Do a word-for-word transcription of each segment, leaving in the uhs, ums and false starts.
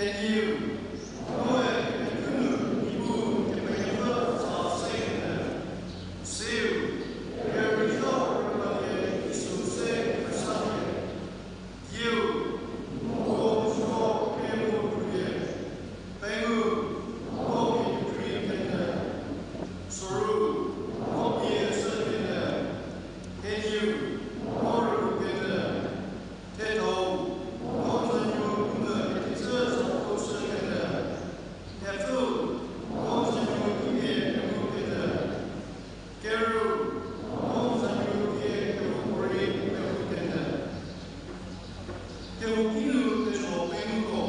Eniu, noe, enu, ibu, kepenuopfü za se kenyü. Siu, kerüzhau rübalie Jisu se kepesalie. Dieu, mo zo kemo tulie. Pengou, mo mi kekri kenyü. Soru, mo pie sü kenyü. Theniu, mo rügu kenyü. Thethou, mo zanuo u mü kekicü za puo sü kenyü. Thepfü, mo zanuo u mie kemu kenyü. Keru, mo zanuo u mie kemu puorei kemu kenyü. Kehouki nu kesuo pengouko,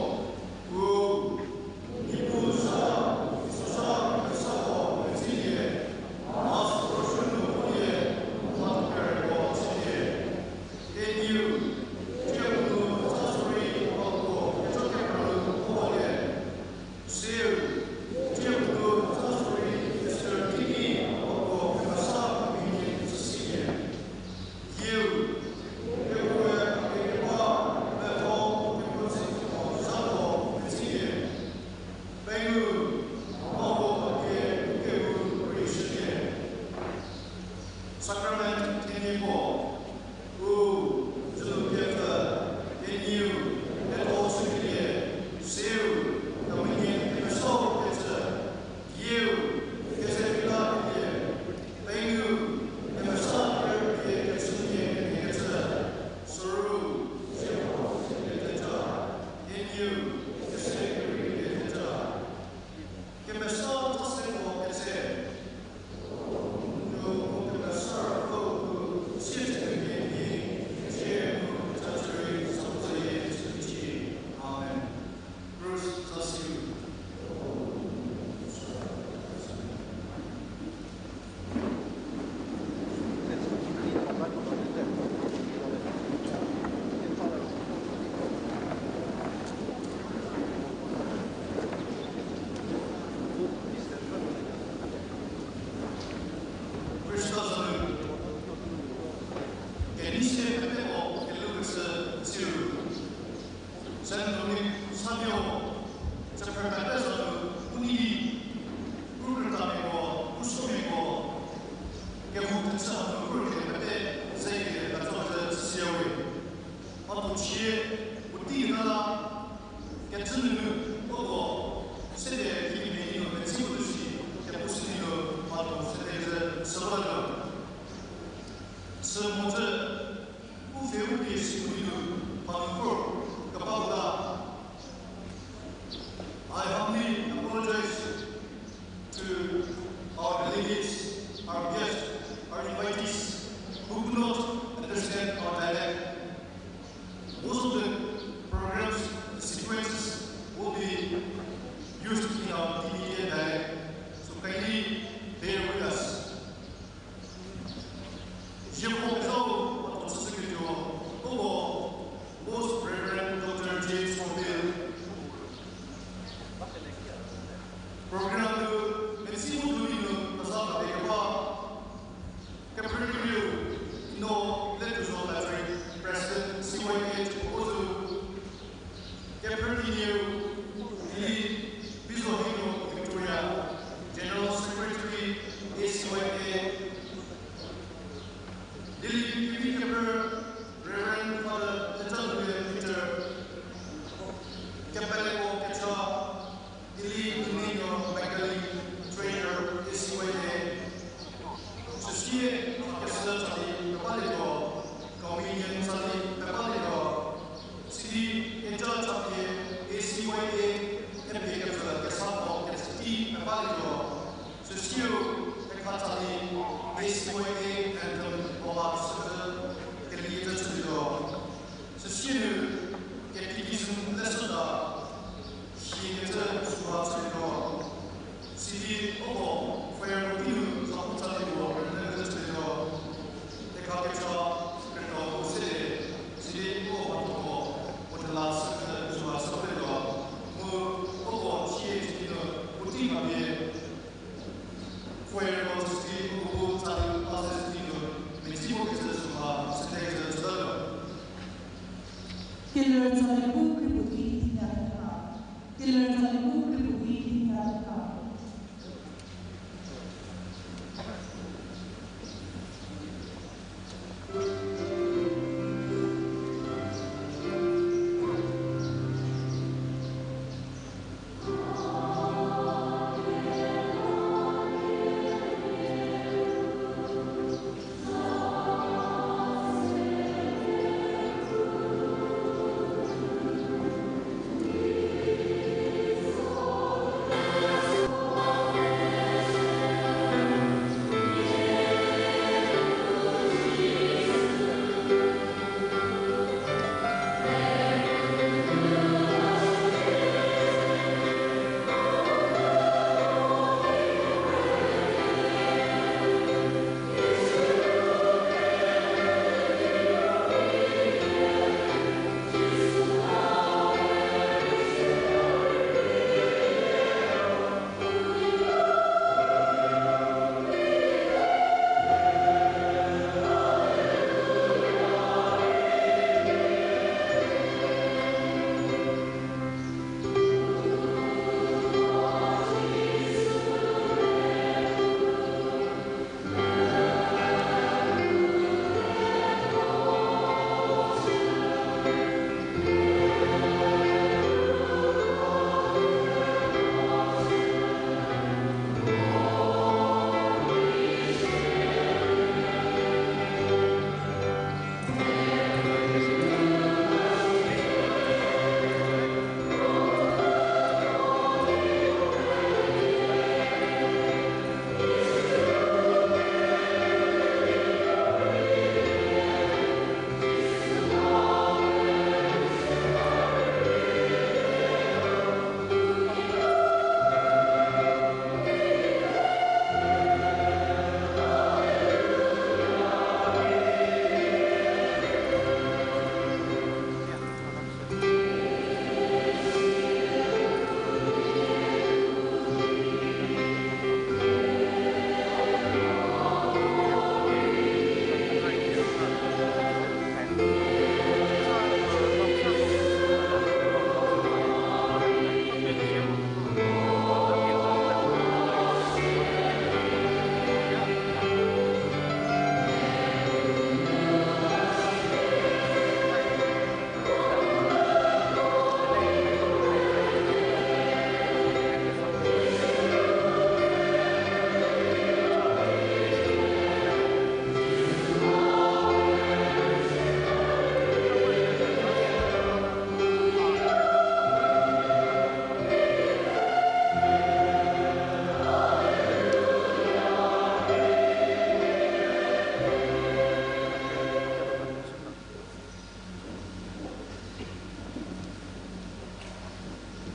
u, Niepuu za, Jisu za, Khrista ko medzilie, mha süko rüsuo nu volie, mha tuo kerüko chülie. Theniu, tsie puo nu za sorei mha puo kecho kephrü nu volie. Siu, tsie puo nu za sorei Esther teiki mha puo kemesa kemhie chüsilie. Dieu, kehou-e a kekeba, meho, kekuo tsüko za ko medzilie. Pengou, mha puo a pie u kehou rei shülie. Sacrament thenie puo, u, dzülu kepfü, theniu, ketho chükelie, siu, kemenie kemesau kecü, dieu, keze pila kelie, pengou, kemesa kerüpie kechümia kenie kecü, soru, siu, keze pila, theniu, keze kerüpie kecü. Kemesa tsa se mo ketse. Nko kemesa rüpfü nu sie tsükelie di, sie mu tsa chüri sa tsülie chüliecie. Amen. Verse thirty-two. Khrista za nu, kenei se pete-o kelhou kecü tsiu. Saint Dominic Savio, chapter pete za nu, u nei di, u krütamiako, u somiako, kehou thechü hanu u rülie pete, ze lie ketsokecü chüshüyawe. Mhatho chie, puotei nala, kecü nunu, uko, sede kikemhie di nu, kecü puo nu shi, kepu sü di nu, mhatho sede kecü, süko la nu. Sü mhodzü, u pfhe u pie si puo di nu, mha nu vor, kebako la. I humbly apologize to our delegates, our guests, our invitees who could not understand our dialect. Most of the programs, the sequences will be used in our T B K dialect, so kindly bear with us. Ziemhokecau mhatho chüshüketuo, uko, Most Reverend Doctor James Morville. Program nu, metsi mu duni nu, keza pate keba, kephrükerieu, Eno Letuzo Patrick, President C Y A Chüpoko Zo, kephrükenieu, Lili Vizohino Victoria, General Secretary, A C Y A, Lili kevi kephrü, Reverend Father Tetsatue Peter, kepeleko kecha, Lili Nunino Magdalene, Treasurer, A C Y A, süsie, kesa tsali kepaleko, communion tsali kepaleko, sidi kecha tsali A C Y A, kepie kepfü kesako kechüti kepaleko, süsieu, kekha tsali A C Y A anthem program süsü keli kecü chülietuo. Süsieu, catechism lesson la, si kecü süha chülietuo. Sidi uko choir puotei nu zapu tsali puo rünyü kecü chülietuo. Kekha kecha, kekra puo sede, sidi uko mhathoko, puo thela sükecü süha chülietuo. Mu uko sie sidi nu puotei mhapie choir puo sidi uko tsali puo sidi nu, metsi puo kecü süha sede kecü chütatuo. Keler tsali bu kri puotei tinya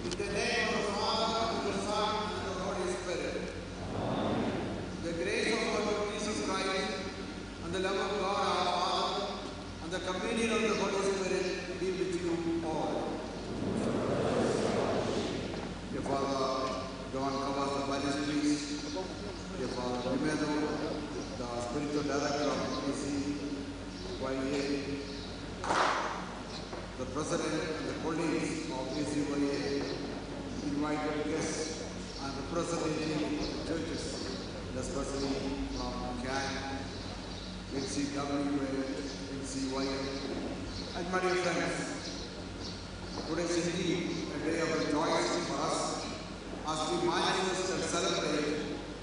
In the name of the Father, and the Son, and the Holy Spirit. The grace of our Lord Jesus Christ, and the love of God our Father, and the communion of the Holy Spirit be with you all. Dear Father John Kavas, the parish priest, dear Father Limedo, the spiritual director of A C Y A, the president and the colleagues of A C Y A, invited guests, and representative of the churches, and especially from CAN, N C W A, N C Y A, and my dear friends, today is indeed a day of rejoicing for us as we manifest and celebrate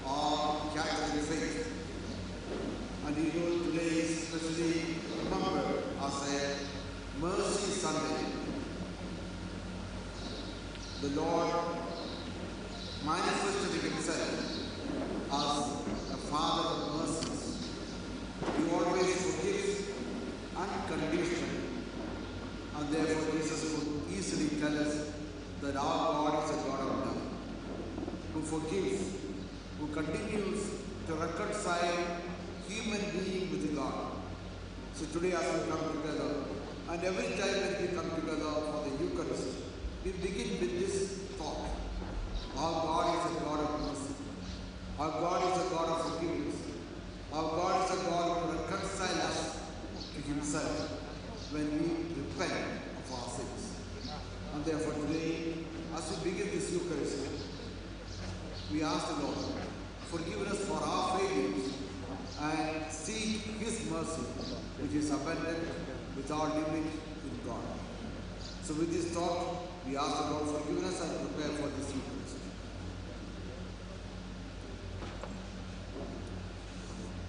our Catholic faith. And you know, today is especially remembered as a Mercy Sunday. The Lord manifested himself as a Father of mercies. He always forgives unconditionally. And therefore, Jesus could easily tell us that our God is a God of love, who forgives, who continues to reconcile human being with God. So today, as we come together, and every time that we come together for the Eucharist, we begin with this thought: our God is a God of mercy. Our God is a God of forgiveness. Our God is a God who reconciles us to himself when we repent of our sins. And therefore today, as we begin We ask the Lord forgiveness for our failures and seek His mercy, which is abundant, without limit in God. So with this thought, we ask the Lord forgiveness and prepare for this Eucharist.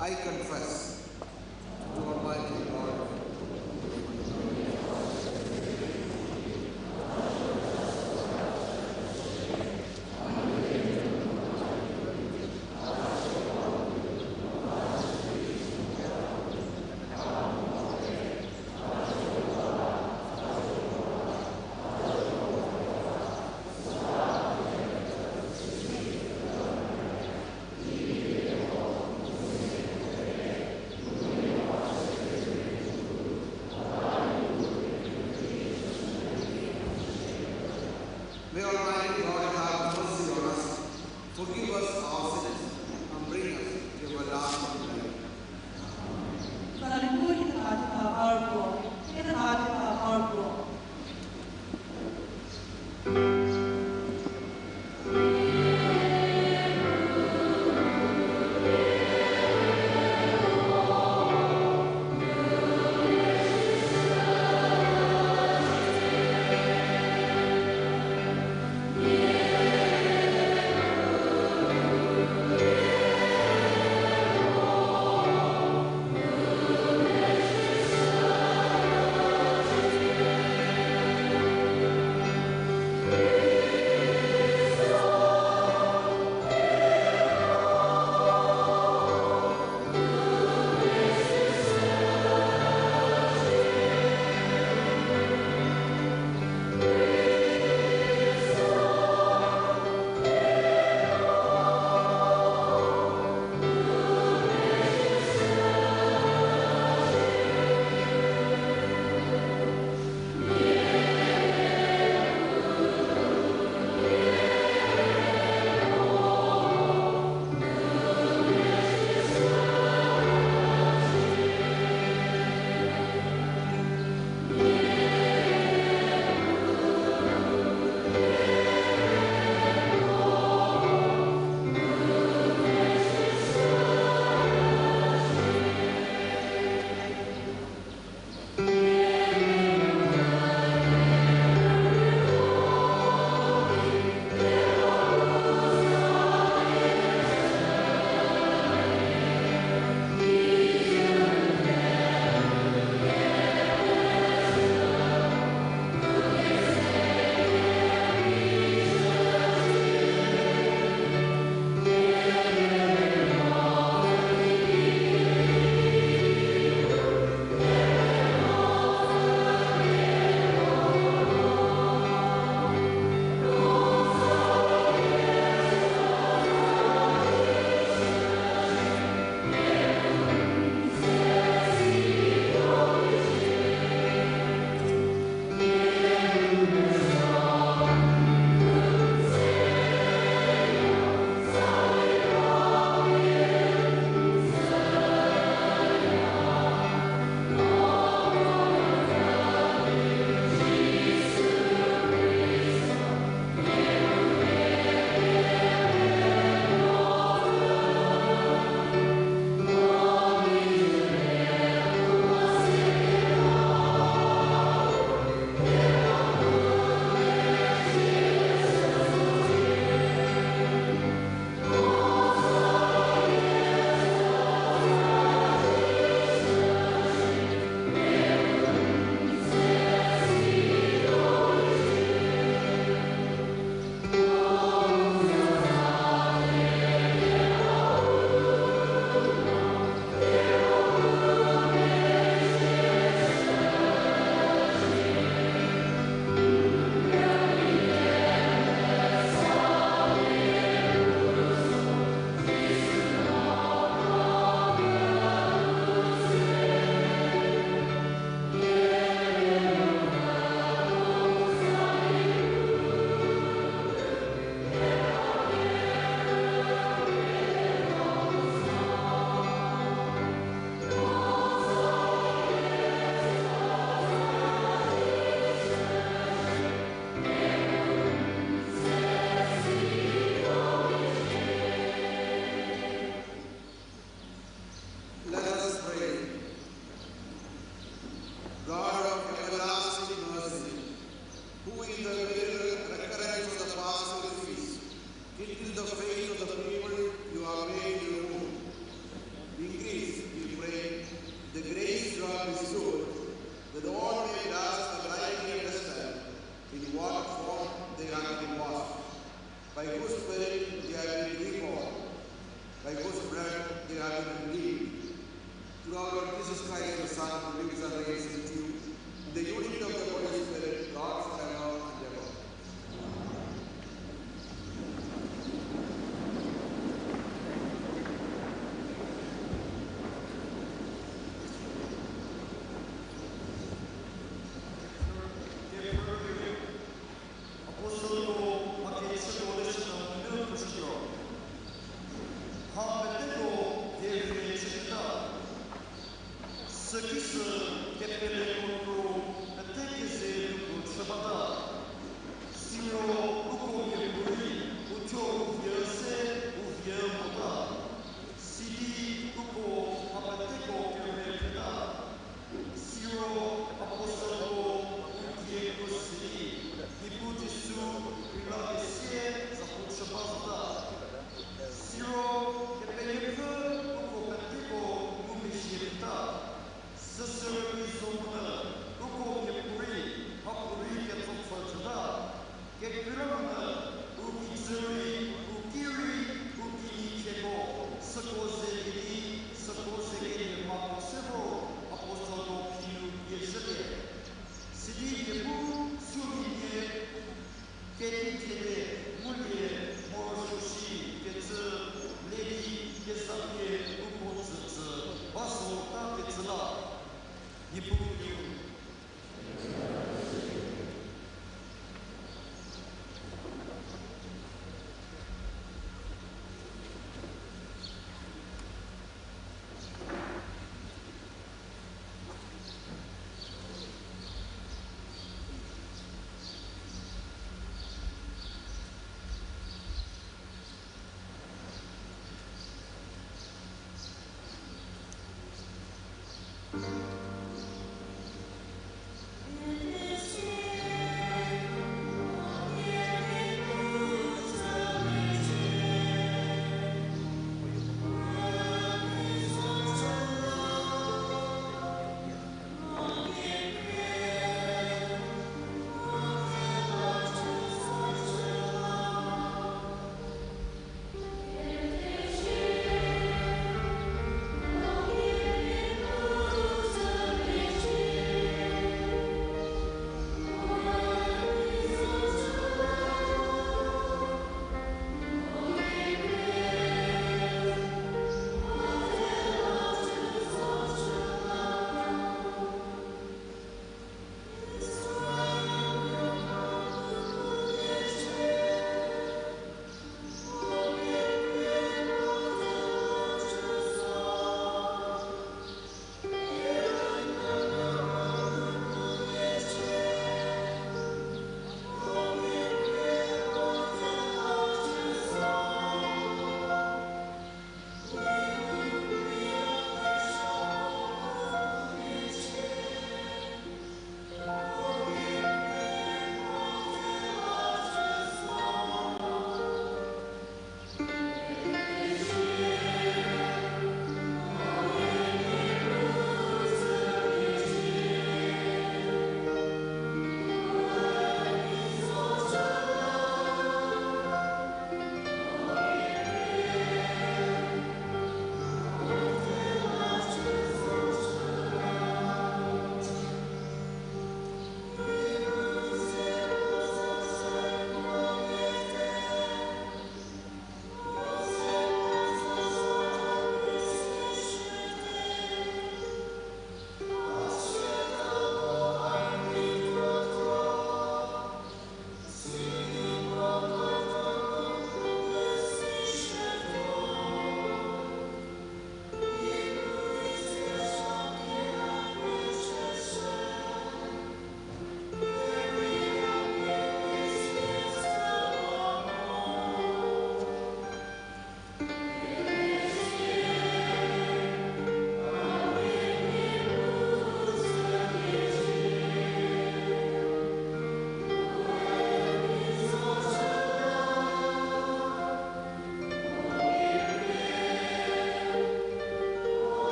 I confess to Almighty God. May Almighty God have mercy on us, forgive us our sins, and bring us to everlasting life. Tsali bu hie tha di tha par puo, hie tha di tha par puo. kezapie uko tsütsü ba so ta kecü la, Niepuu Dieu.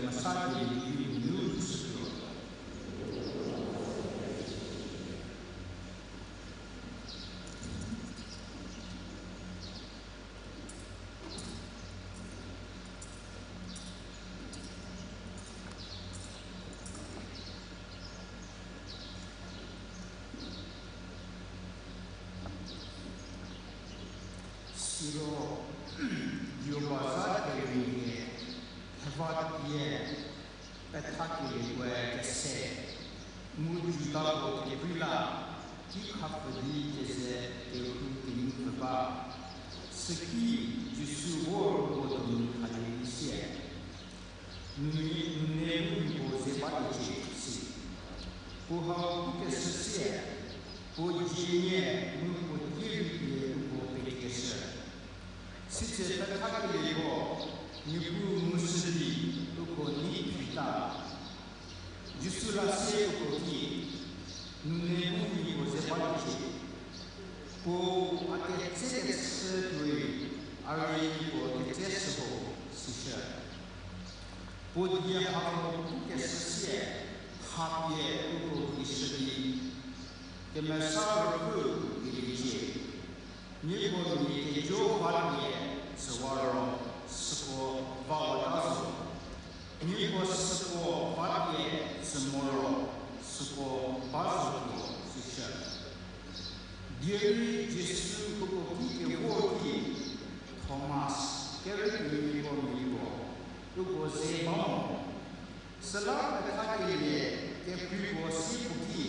kemesa dieliemia nunu chütuo. Siro, Jihova za kerei nie, theva die, pethakeliekoe kese, mu Judako kekrei la, ki khapfü di keze kehou kengu pfü ba. Süki Jisu vor uko donu thalie di sie, Nune, nune mu mia puo ze baliecie, si. Puo hau pukeshü sie, puo dzie nie mu puo die rei pie uko pekeshü. Sitse pethakelieko, Niepuu ngushü di uko nei phita. Jisu la sie uko ki, Nune mu mia puo ze baliecie. Puo a ketse kechü tuoi, a rei mia puo ketse shüho, sishü. Puo die hako pukeshü sie, ha pie uko gei shü di, kemesa ruopfü gei liecie. Nieko mia kejo va pie tsüwa ro, süko vawata zo. Nieko süko va pie tsü mo ro, süko ba zotuo, sishü. Derei Jisu uko ki kevor ki, Thomas, kerü kemiko miko, uko ze ba mo. Süla pethakelie kekreiko si puo ki,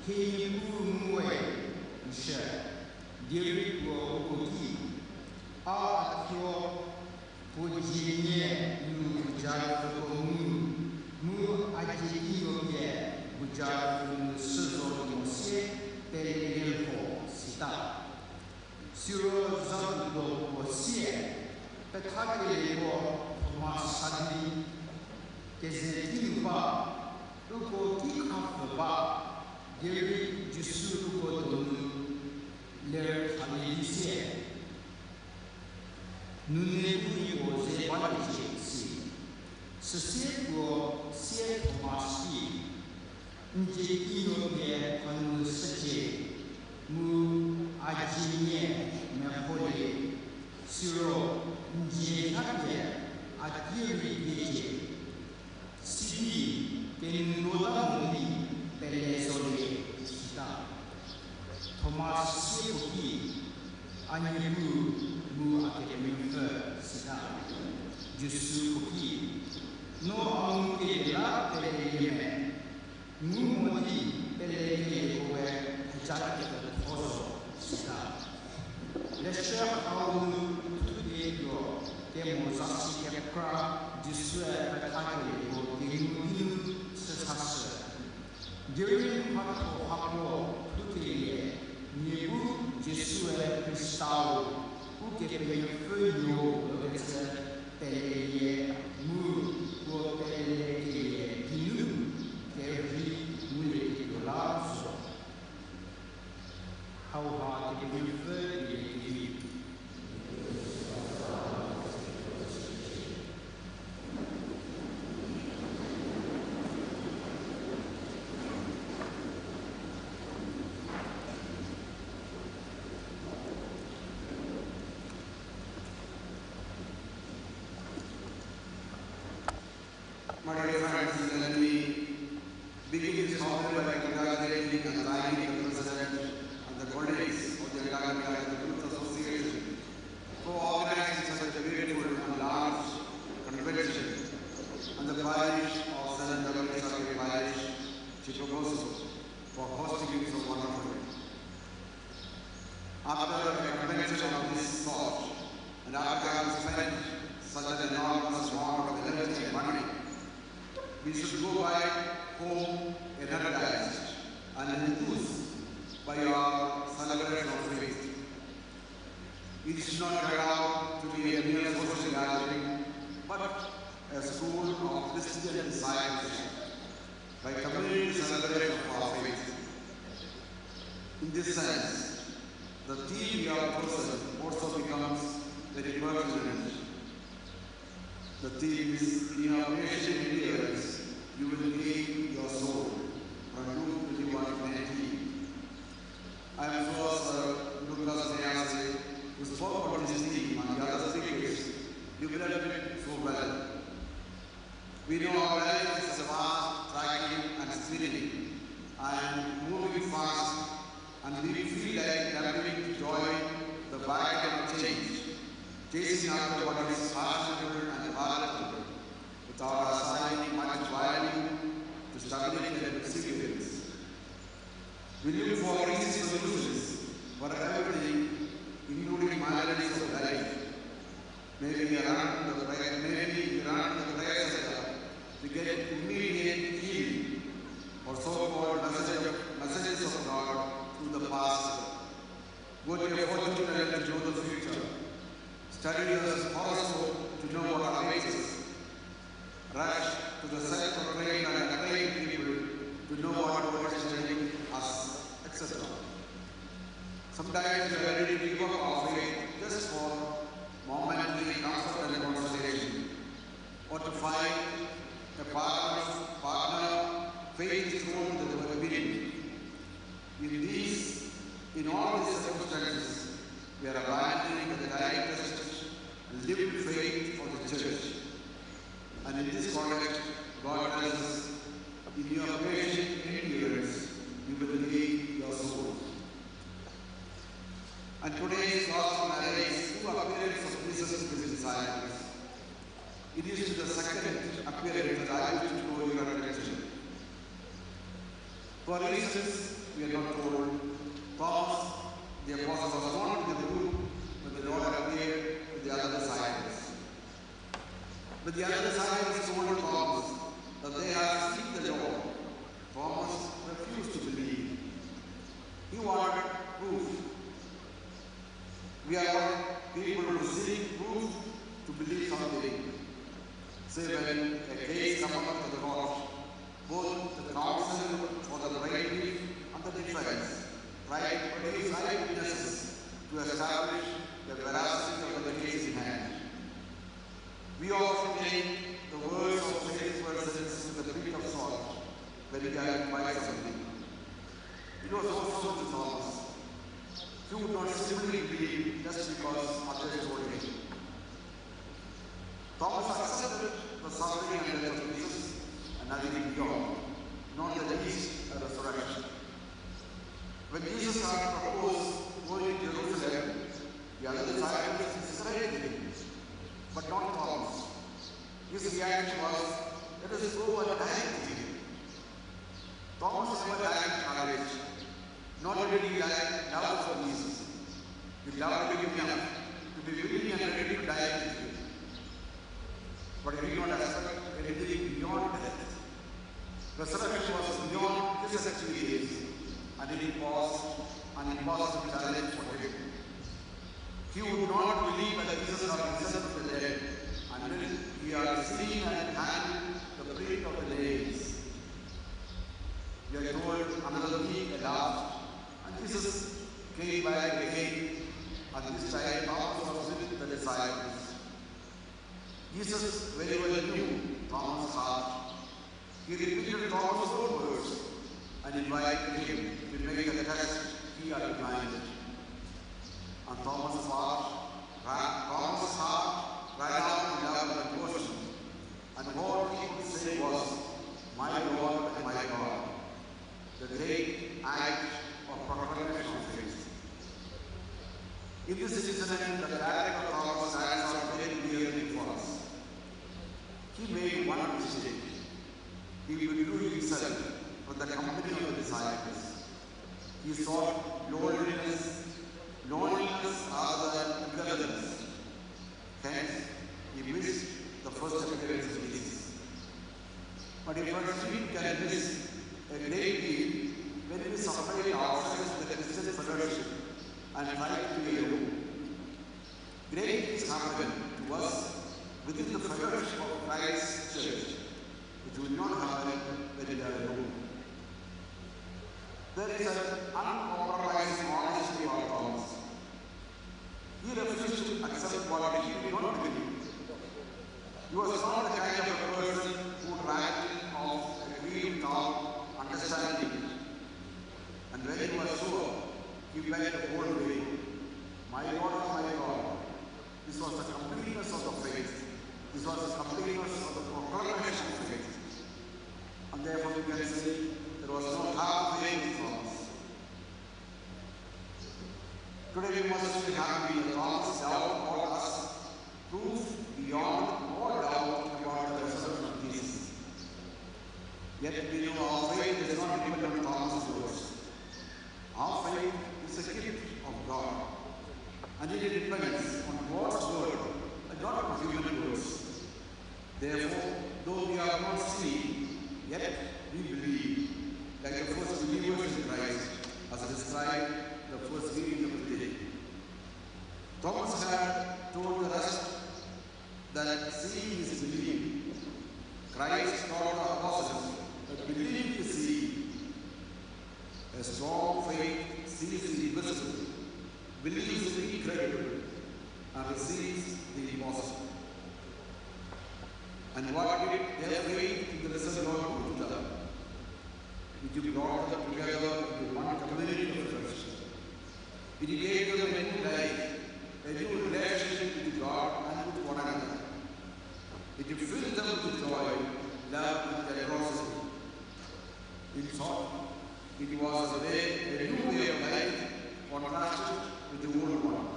Hie Niepuu nguwe, ishü. Derei puo uko ki, A thuo, puo dzie nie nu puojaüko ngu, mu a dzie kinuo pie puojaüko nu shü zo mo sie pelelie lho, sita. Siro zadudo puo sie, pethakelieko Thomas sa di, Keze ki nu ba, uko ki khapfü ba, derei Jisu uko donu ler thalie di sie, Nune mu mia puo ze baliecie, si. Süsie puo sie Thomas ki, N dzie kinuo pie hanu shücie, mu a dzie nie meholie, siro n dzie thapie a die rei diecie. Sidi kenuota mo di pele zolie, sita. Thomas sie puo ki, A Niepuu mu a Kepenuopfü, sita. Jisu puo ki, No a ngukeliela pelelie me, ngu mo di pelekelieko we theja kepetho zo, sita. Leshü hau nu thupie tuo kemo zasi kekra Jisue pethakelieko kengu di nu chü sashü. Derei mhatho hako thukelie, mia bu Jisue Khristau, Ukepenuopfü nuo ükecü pelelie mu puo pelekelie geinu kerhei ngulieketuo la zo. Hauha Kepenuopfü die kevi. My dear friends, let me begin this homily by congratulating and thanking the President and the colleagues of the Academy and the Youth Association for organizing such a beautiful and large convention and the parish of Saint Dominic Saviour Parish, Chittogongsou, for hosting it so wonderfully. After a convention of this sort, and after having spent such an enormous amount of energy and money, we should go back home energized and enthused by our celebration of faith. It should not turn out to be a mere social gathering, but a school of Christian discipleship by community celebration of our faith. In this sense, the theme we have chosen also becomes very pertinent. The theme is, "In your patient endurance, you will gain your soul," from Luke twenty-one nineteen. I am sure Sir Lucas Nyase, who spoke on this theme, and the other speakers developed it so well. We know our life is a fast tracking and spinning and moving fast, and we feel like jumping to join the wagon of change, chasing after what is fashionable and palatable, without assigning much value to stability and perseverance. We look for easy solutions for everything, including violence of life. Maybe we run to the prayer, maybe we run to the prayer center to get immediate healing, or so-called message of, messages of God through the pastor. Go to a fortune teller to know the future. Study the horoscope to know what awaits us. Rush to the self-proclaimed and acclaimed people to know what God is telling us, et cetera. Sometimes we are ready to give up our faith just for momentary comfort and consolation, or to find a partner, partner faith is thrown with the word bidden. In these, in all these circumstances, we are abandoning the direct test and lived faith of the church. And in this context, God tells us, "In your patient endurance, you will gain your soul." And today's gospel narrates two appearances of Jesus to his disciples. It is to the second appearance that I wish to draw your attention. For reasons we are not told, Thomas the apostle was not in the group when the Lord appeared to the other disciples. But the other disciples told Thomas that they had seen the Lord. Thomas refused to believe. He wanted proof. We are people who seek proof to believe something. Say when a case comes up to the court, both the counsel for the plaintiff and the defense try to produce eyewitnesses to establish the veracity of the case in hand. We often take the words of salespersons with a pinch of salt when we are to buy something. It was also with Thomas. He would not simply believe just because others told him. Thomas accepted the suffering and death of Jesus and nothing beyond, not the least a resurrection. When Jesus had proposed going to Jerusalem, the other disciples discouraged him, but not Thomas. His reaction was, "Let us go and die with him." Thomas never lacked courage, nor did he lack love for Jesus. He loved him enough to be willing and ready to die with him. But he did not expect anything beyond death. Resurrection was beyond his experience, and it was an impossible challenge for him. He would not believe that Jesus had risen from the dead until he had seen and handled the print of the nails. We are told another week elapsed, and Jesus came back again, and this time Thomas was with the disciples. Jesus very well knew Thomas' heart. He repeated Thomas' own words and invited him to make the test he had demanded. And Thomas' heart ran, Thomas' heart ran out in love and devotion, and all he could say was, "My Lord and my God." The great act of proclamation of faith. In this incident, the character of Thomas stands out very clearly for us. He made one mistake. He withdrew himself from the company of the disciples. He sought loneliness, loneliness rather than togetherness. Hence, he missed the first appearance of Jesus. But a person can miss a great deal when we separate ourselves with the Christian fellowship and try to be alone. Great things happen to us within the fellowship of Christ's church, which will not happen when we are alone. There is an uncompromising honesty about Thomas. He refused to accept what he did not believe. He was not the kind of a person who ran off and agreed without understanding. And when he was sure, he went the whole way. My God, my God. This was the completeness of the faith. This was the completeness of the proclamation of faith. And therefore we can say there was no half faith in Thomas. Today we must be happy that Thomas' doubt brought us proof beyond all doubt about the resurrection of Jesus. Yet we know our faith does not depend on Thomas' words. Our faith is a gift of God, and it depends on God's word and not on human words. Therefore, though we have not seen, yet we believe, like the first believers in Christ, as described in the first reading of the day. Thomas had told the rest that seeing is believing. Christ taught the apostles that believing is seeing. A strong faith sees the invisible, believes the incredible, and receives the impossible. And what did their faith in the risen Lord do to them? It brought them together into one community of fellowship. It gave them a new life, a new relationship with God and with one another. It filled them with joy, love, and generosity. In short, it was a way, a new way of life contrasted with the old one.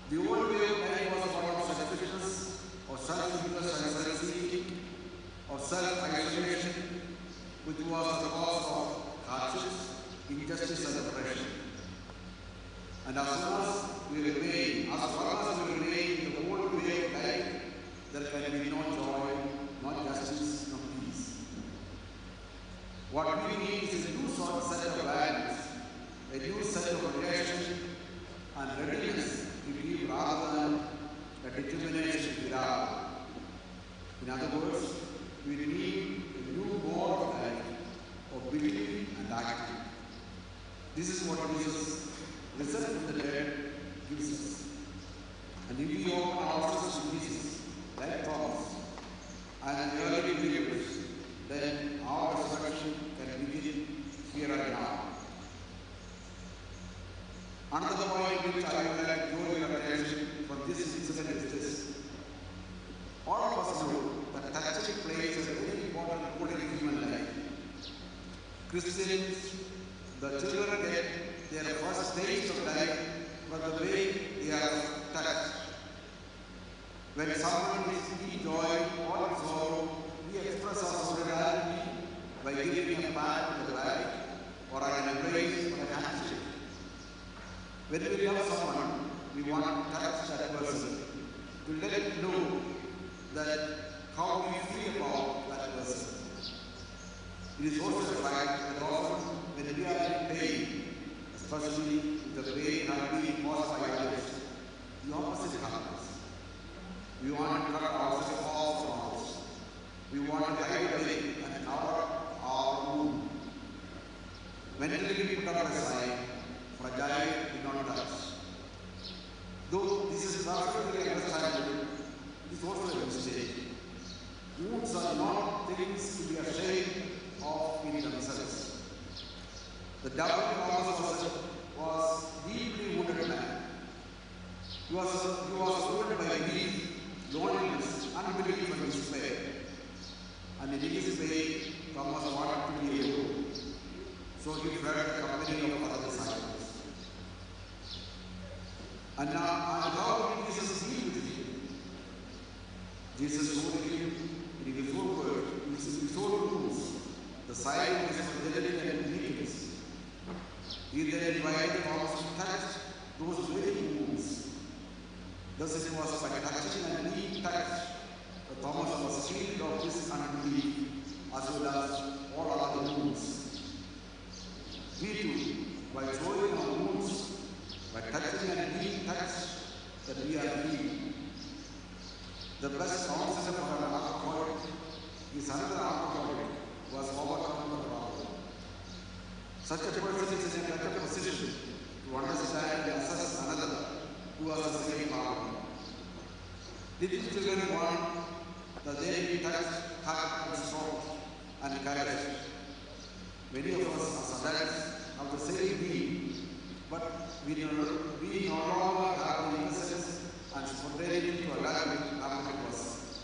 The old way of life was one of selfishness, of self-interest and self-seeking, of self-isolation, which was the cause of hardships, injustice, and oppression. And as long as we remain, as long as we remain in the old way of life, there can be no joy, no justice, no peace. What we need is a new sort, set of values, a new set of relationship and readiness to give rather than a determination to give up. In other words, we need a new mode of life, of believing and acting. This is what Jesus, risen from the dead, gives us. And if we open ourselves to Jesus, like Thomas and the early believers, then our resurrection can begin here and now. Another point which I would like to draw your attention from this incident is this. All of us know that touching plays a very important role in human life. Christians, the children get their first taste of life from the way they are touched. When someone is in joy or in sorrow, we express our solidarity by giving a pat on the back or an embrace or a handshake. When we love someone, we want to touch that person, to let it know that how we feel about that person. It is also a fact that often when we are in pain, especially if the pain has been caused by others, the opposite happens. We want to cut ourselves off from others. We want to hide away and cover our wound. Mentally we put up a sign, fragile, do not touch. Though this is perfectly understandable, it is also a mistake. Wounds are not things to be ashamed of in themselves. The doubting Thomas was, was deeply wounded man. He was, he was wounded by grief, loneliness, unbelief, and despair. And in his way, Thomas wanted to be alone. So he fled the company of other disciples. And now, and how did Jesus deal with him? Jesus showed him in his own words, in his own rules, the sign of his fidelity and obedience. He then invited Thomas to touch those very wounds. Thus it was by touching and being touched that Thomas was healed of his unbelief as well as all other wounds. We too, by showing our wounds, by touching and being touched, that we are healed. The best counselor for an alcoholic is another alcoholic who has overcome the problem. Such a person is in a better position to understand and assess another who has the same problem. Little children want The day we touch heart and soul and courage, many of us are saddened of the same need, but we no, we no longer have the innocence and spontaneity to adapt with happening to us.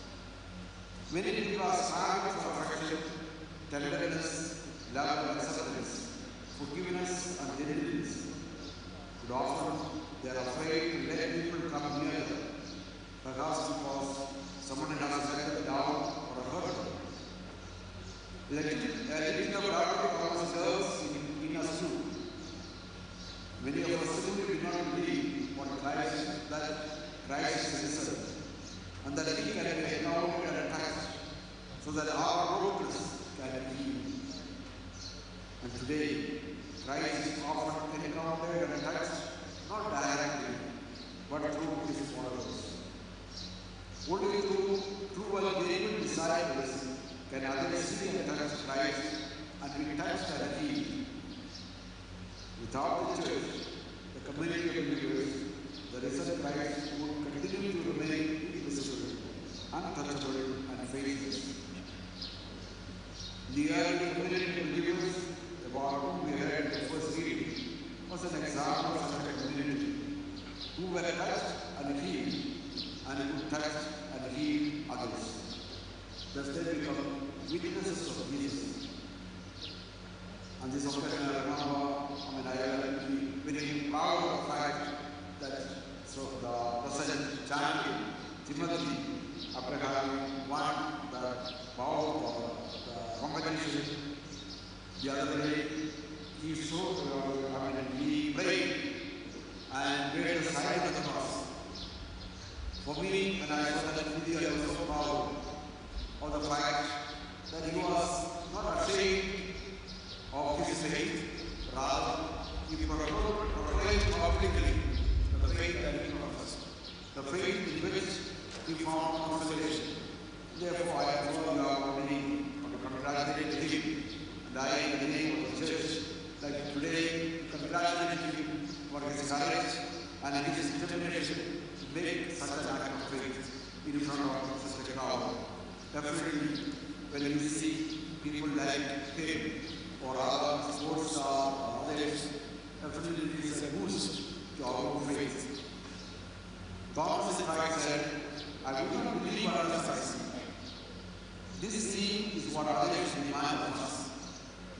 Many people are starving for affection, tenderness, love and acceptance, forgiveness and gentleness. But often they are afraid to let people come near them, perhaps because someone has let them down or hurt them. Let it, uh, let it not doubt because girls in, in us too. Many of us simply do not believe what Christ, that Christ is risen, and that he can be acknowledged and touched, so that our brokenness can be healed. And today, Christ is often encountered and touched, not directly, but through his followers. Only through true and genuine disciples can others see and touch Christ and be touched and healed. Without the church, the community of believers, the risen Christ would continue to remain invisible, untouchable, and faceless. The early community of believers, about whom we read in the first reading, was an example of such a community who were touched and healed, and who touched and healed others. Thus they become witnesses of Jesus. On this occasion, I remember, I mean, I am very proud of the fact that so the present champion, Timothy Abraham, won the bow, the competition the other day. He so, uh, I mean, he prayed and made the sign of the cross. For me, when I saw that video, I was so proud of the fact that he was not ashamed of his faith, rather, he proclaimed, proclaimed publicly the faith that he professed, the faith in which he found consolation. Therefore, I implore you all to congratulate him, and I, in the name of the church, like today, congratulate him for his courage and his determination to make such an act of faith in front of such a crowd. Definitely, when you see people like him or other sports star or others, definitely it is a boost to our faith. Thomas in fact said, "I will not believe unless I see." This seeing is what others demand of us,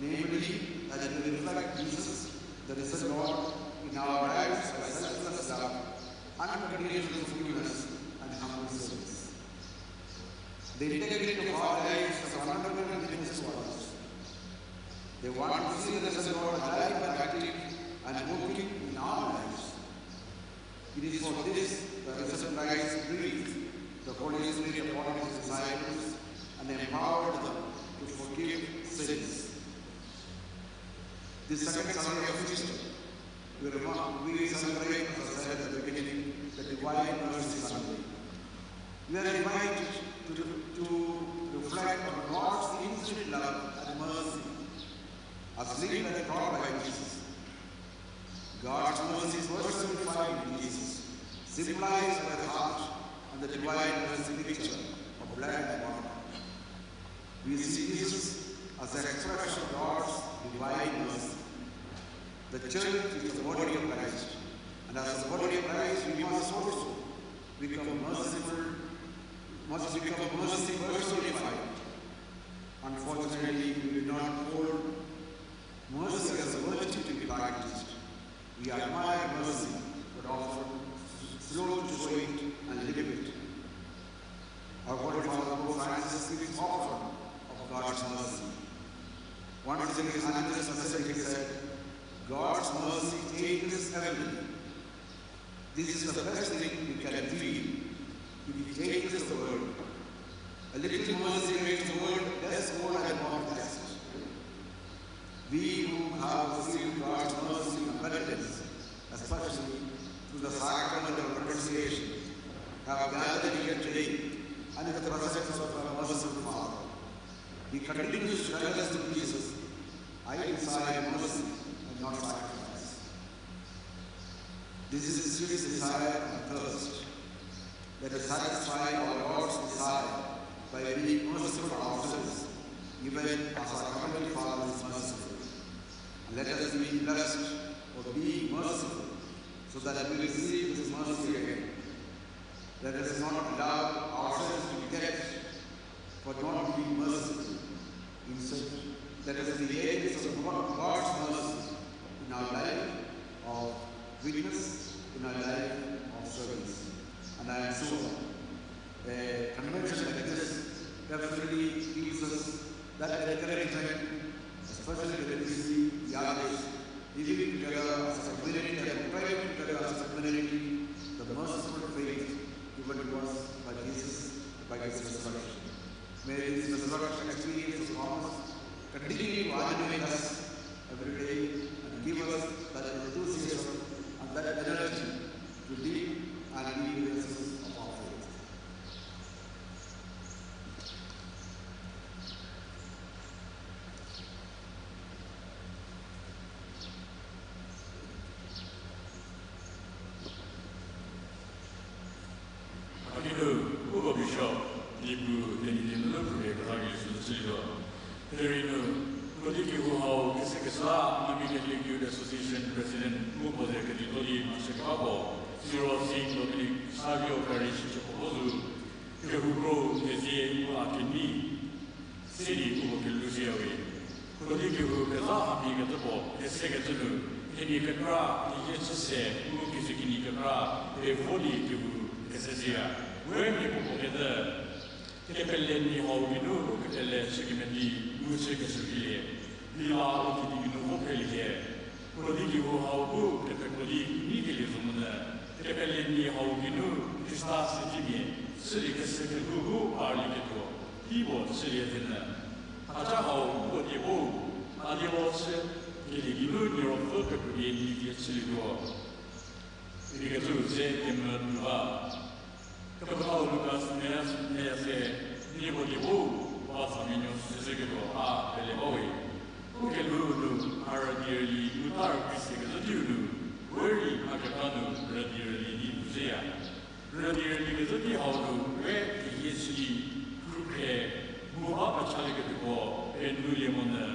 namely that we reflect Jesus, the risen Lord, in our lives by selfless love, unconditional forgiveness, and humble service. The integrity of our lives is a fundamental witness to others. They want to see the risen Lord alive and active and working in our lives. It is for this that risen Christ breathed the Holy Spirit upon his disciples and empowered them to forgive sins. This second Sunday of Easter, we, rem- we celebrate, as I said at the beginning, the Divine Mercy Sunday. We are invited to, to reflect on God's infinite love and mercy as lived and taught by Jesus. God's mercy personified in Jesus, symbolized by the heart and the divine mercy picture of blood and water. We see Jesus as the expression of God's divine mercy. The church is the body of Christ, and as the body of Christ, we must also become merciful, must become mercy personified. Unfortunately, we do not hold mercy as a virtue to be practiced. We admire mercy, but often slow to show it and live it. Our Holy Father Pope Francis speaks often of God's mercy. Once in his Angelus Pacific, he said, "God's mercy changes everything." This is the best thing we can feel. It changes the world. A little mercy makes the world less cold and more blessed. We who have received God's mercy and abundance, especially through the sacrament of reconciliation, have gathered here today and in the presence of our merciful Father. He continues to tell us through Jesus, "I desire mercy and not sacrifice." This is his desire and thirst. Let us satisfy our Lord's desire by being merciful ourselves, even as our Heavenly Father is merciful. And let us be blessed for being merciful, so that we receive His mercy again. Let us not allow ourselves to be judged for not being merciful. Instead, let us be agents of God, God's mercy in our life of witness, in our life of service. And I am sure a convention like this definitely gives us that encouragement, especially when we see the others living together as a community and thriving together as a community, the merciful faith given to us by Jesus, by His resurrection. May this resurrection experience of Thomas continue to animate us every day and give us that enthusiasm and that energy to live and be witnesses of our faith. Akinu, uko Bishop, Niepuu Tenyidie nunu phrüpie kekra gei süsü chülizo. Derei nu, Krodi kehou hau kese kesa, Nagami Catholic Youth Association President mu puo ze kedi to di mhachü kebako, siro Saint Dominic Savio Parish chüko vo zu, kehou kro kezie mu a kenei, sidi uko kelhou shüyawe. Krodi kehou kezha hapie kecü puo kesekecü nu, themia kekra, theyie chü se mu keze kenie kekra, pevo di kehou kese shüya. We mia puo puo kecü, kepele mia hau geinu u kepele chü kemedi mu chü keshü vilie. Lila u kedi geinu vo phrelie. Krodi kehou hau bu kepekro di nyi kelie zo monyü, kepele mia hau geinu Khrista sedzimia, chülie kese kelhou bu parlieketuo, tei puo chülie tenyü. Mhaca hau uko die bo, a die lo chü, kedi geinu Niepuu kepekro di nyi die chülietuo. Ikecü ze kemvü nu ba. Kepethau Lukas neya se, nieko die bo, ba tsamenuo süsüketuo a pele bawe. U kelhou nu, a rüdi rüli, u ta rükrie sekecü teiu nu, we rei a kekra nu rüdi rüli di nu zhüya. Rüdi rüli kecü tei hau nu, we keyie chü di, khrükhre, mu ba pechalieketuoko, penulie monyü,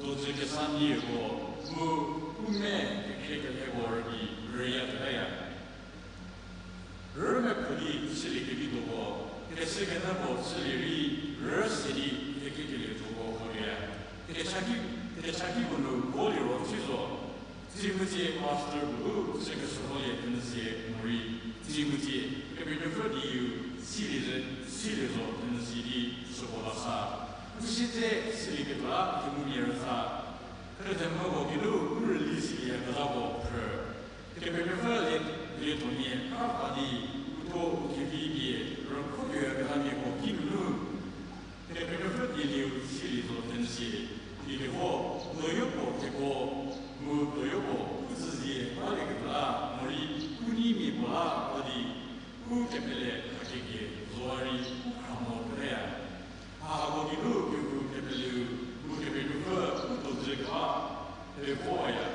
dojü kesa nieko, mu, u me kekhrie kelheko rüdi, rüya ketaya. Rümepfü di chülie kevi doko, kese kenyü puo chülie rei, rü se di kekekelie doko hoya. Kechaki, kechaki puo nu vo liro tsi zo. Tsimvütsie pastor puo u chü keshürholie tenyü sie morei, tsimvütsie, Kepenuopfü dieu, silie zo, silie zo tenyü sie di süko la sa. Pusi dze silieketuo la kemumia rütsa. Khrethemvüko geinu u rüli silieyakezhako phrü. Kepenuopfü lie, lietuomia kra pa di, uthuo u kevi pie, rükhrotuoyakezhamiako kinunu. Kepenuopfü dielieu silie zo tenyü sie, di kevo, doyopuo keko, mu doyopuo u züzie balieketuo la, morei u neimia puo la, ko di, u kepele khakekie, zoa rei u khra mo tuoya. Mha hako geinu kehou kepeleu, mu Kepenuopfü u dojü keba, pevoya.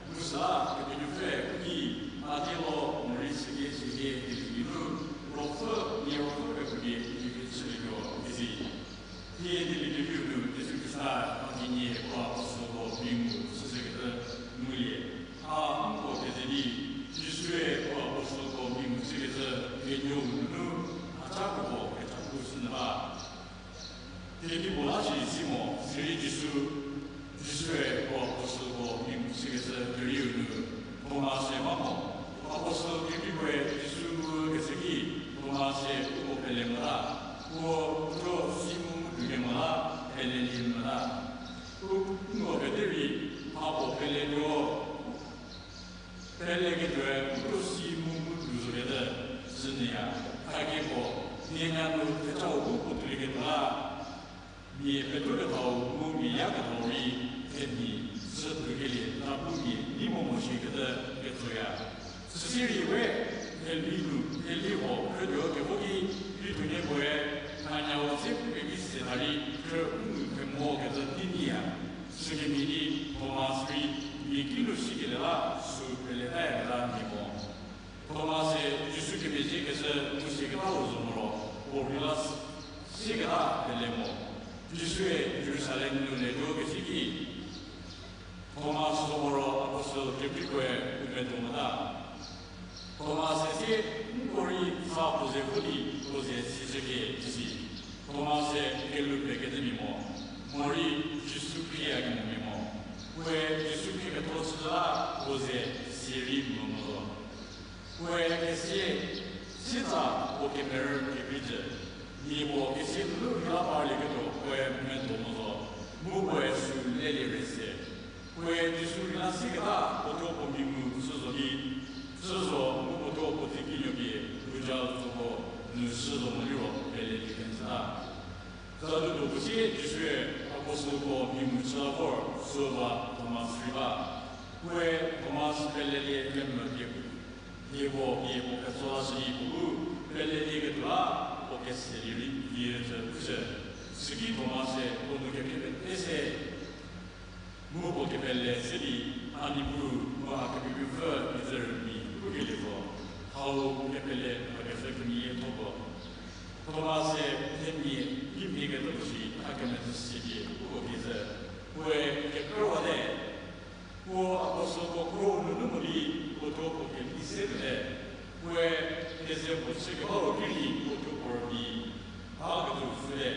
Mu süla Kepenuopfü u ki, a die lo morei sükie sükie kejü geinu, ruopfü, nie ruopfü kepfhüpie kepfhü chülietuo isi. Thie dieliekeviu nu Jisu Khrista, a kinie puo apostleko pie ngu chüshükecü ngulie. A nko keze di, Jisue puo apostleko pie ngu chükecü kenuou nunu, a ca puo kecha pu sünyü ba. Kedipuo la shi si mo, sirei Jisu, Jisue puo apostleko pie ngu chükecü kerieu nu, Thoma se ba mo, apostle kedipuoe Jisu ngukecü ki, Thoma se uko pele mota, puo puo si mu tulie mota, pelelie mota. U, nko pete rei, mha puo peletuo, peleketuoe u puo si mu mu tu zokecü, sünyüya, thakie puo, nienya nu thechau bu puo tuolieketuo la, mia petuokethau mu mia yakethau rei, themia, sü tuokelie, ta bu mia, ni mo mo shikecü, ketsoya. Süsirei we, theli nu, theli ho, khrütuo kevo ki, rei tuonie puoe, thanyau se pu pevi se ta rei, khrü u nu themokecü tei nyiya. Sükemhie di, Thoma rei, mia kinu sikelie la, sü pele taya keta mia mo. Thoma se, Jisu kemezhiekecü, mu sieketau zo mo ro, puo rei la sü, Siketa pele mo, Jisue Jerusalem nu le tuo kesi ki, Thomas zo moro apostel kekreikoe u medo mota. Thomas-e sie, nko rei sa puo ze vo di puo ze sishüke isi. Thomas-e kelu pekecü mia mo, morei Jisu Khrista kemo mia mo. Puoe Jisu Khrista ketho chüla puo ze sirei mo mo zo. Puoe kesie, sitsa puo kemerü kekrei jü, mia puo kesie nunu rüla parlieketuo puoe medo mo zo, mu puoe sü lelie rei se. Puoe Jisu rüla siketa puo thuo puo mhi ngu chü zo di, chü zo mu puo thuo puo tekinuo pie, puja tsoko nu shü zo mo liro pelelie kenjüta. Zadu do puo sie Jisue apostelko mhi ngu chü la vor süu ba Thomas rei ba. Puoe Thomas pelelie kemvü pie, dieko pie puo ketso lashü di puo bu, pelelieketuo la puo keselie rei vie cü pushü. Süki Thomas-e puo nu kekhrie pete se, mu puo kepele se di, A Niepuu, mu A Kepenuopfü, icü rümi pukelie zo. Hau kepele mhakeshü kemeyie thoko. Thomas-e themia kimhie keta puo shi, a kemetsü si pie uko kezhü. Puoe kekrüwate. Puo apostelko kro nunu mo di puo thuo puo keli se te. Puoe keze puo chükebau ki rei puo thuo puo rübei baketuo pfhüte.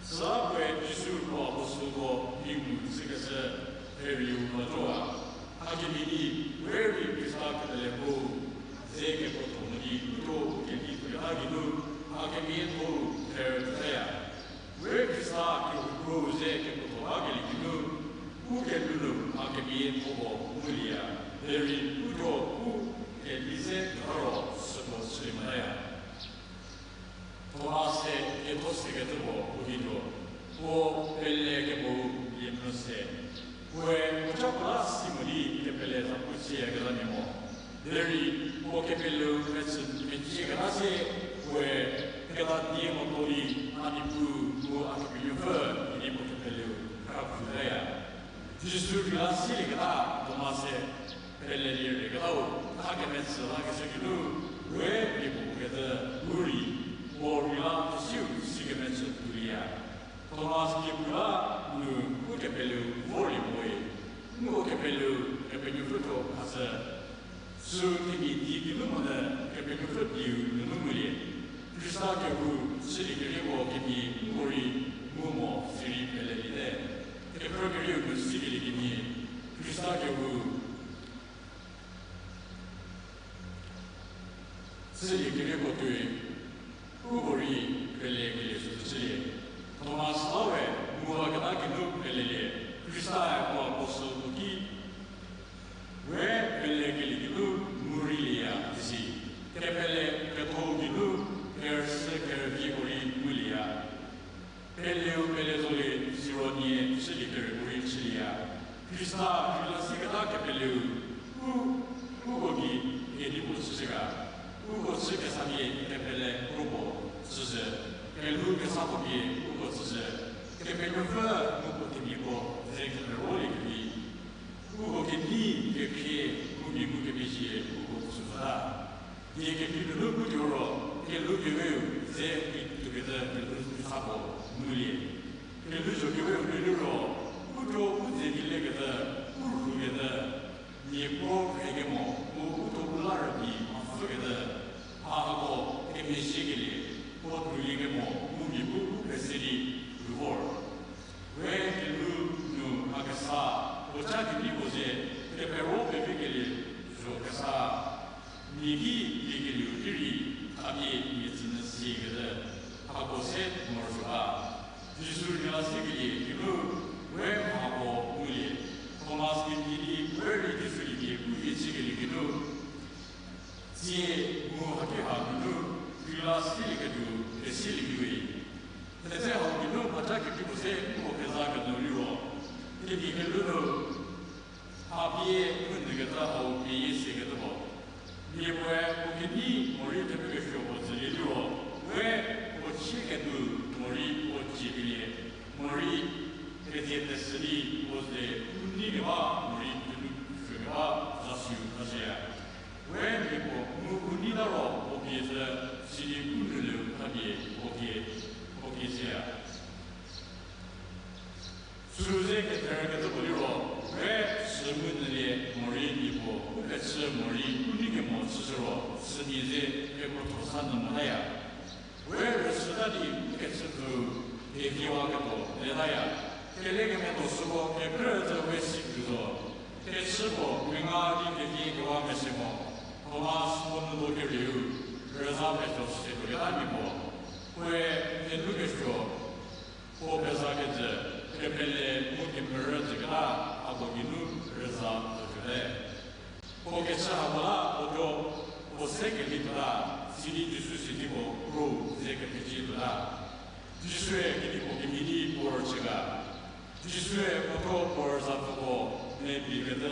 Süla puoe Jisu puo apostelko mhi ngu chükeshü, Heriu mhacoa, hakemhie di we rei Khrista kepele krou ze kekuotho mo di u thuo u keli tuoketa geinu, a kemiatho-u therütaya. We Khrista kehou krou ze kekuotho bakelie geinu, u kelhou nu a kemiatho-u ngulieya, derei u thuo u keli se keba ro süko chülie motaya. Thomas-e ketho sekecü puo u gei tuo, puo pele kemou lie mvü se. Puoe puoca puo la si mo di kepele zapu chüyakezhamia mo. Derei puo kepeleu metsü mecieketa sie, puoe keta die mo to di, A Niepuu mu A Kepenuopfü idi puo kepeleu khrapfhütaya. Jisu rüla silieketa Thomas-e pelelie rei ketau, a kemetsü lakeshü geinu, we mia puo kecü bu rei, puo rüla kesiu si kemetsü tuolieya. Thomas kepela nu u kepeleu vorlie moe, nko kepeleu Kepenuopfü thuo khashü. Sü themia di geinu monyü Kepenuopfü dieu nunu ngulie. Khrista kehou chülie kerieko kemhie nko rei ngu mo sirei peleliete. Kephrü kerieu nu sikelie kemhie, Khrista kehou chülie kerieko tuoi, uko rei pelekelie süsü chülie. Thomas la we nguwaketa geinu pelelie, Khrista-e puo apostelko ki we pelekelie geinu ngu reilieya isi. Kepele ketho geinu kerüshü kerüvieko rei ngulieya. Peleu pele zolie siro nie chülie kerüko rei chülieya. Khrista rüla siketa kepeleu, u, uko gei kedipuo chüshü ga, uko chü kesamia kepele kropuo chüzhü, kelhou kesa puo pie uko chüzhü, Kepenuopfü mu puo themiako ze keperolie kevi. Uko kenei kekhrie mu mia mu kemezhie uko tsüta. Die kekrei nunu putuo ro, kelhou keweu ze ki tuokecü kelhou sa puo ngulie. Kelhou zo keweu nu liro, u thuo u ze ki lekecü, u rhukecü, mia puo rhekemo mu u thuo u la rübei mhapfhükecü, mha hako kemezhiekelie, puo tuoliekemo mu mia bu u pese di rhu vor. We kelhou nu mha kesa, puoca kedipuo ze, kepero pevekelie zo kesa, mia ki liekelieu ki rei, thapie mia tsünyü siekecü, hako se morosuo ba. Jisu rüla sikelie geinu, we mhako ngulie. Thomas kemhie di we rei Jisu lie pie u vie chükelie geinu, tsie mu haki ha nunu, rüla silieketuo, pesiliekewe. Thetse hau geinu mhaca kedipuo se nko keza kenyü liro, themia kelhou nu, ha pie u nyüketa hau pie yie siekecü puo. Mia puoe puo kenei morei thepfü kesuo puo tsülie liro, we puo chie ketuo morei puo chiekelie, morei kezie tesü di puo ze u nei keba morei thenu suo keba zasiu tashüya. We mia puo mu u nei ta ro puo pie zhü, sidi u nou leu thapie puo pie, puo Kerükecü puo liro, we süu mu nyülie morei mia puo u pechü morei u nei kemo chüshü ro, sümia ze kekrotho sa nyü motaya. We rüsüta di u kechüpfü keviwaketuo letaya. Kelekemedo süko kekrü zhü we si pfü zo. Kechü puo menga di kevi kewa mese mo. Thomas puo nu lo kerieu, rüza pejo se tuo keta mia puo. Puoe thenu kesuo, puo pezakecü, kepele mu kemerü jüketa, hako geinu rüza tuote. Puo kechü hako la puo thuo, puo se kevi tuota, sidi Jisu sidi puo kro ze kephicie tuota. Jisue kedipuo kemhie di puo rüchü ga. Jisue puo thuo puo rüzapfüko, mepie kete,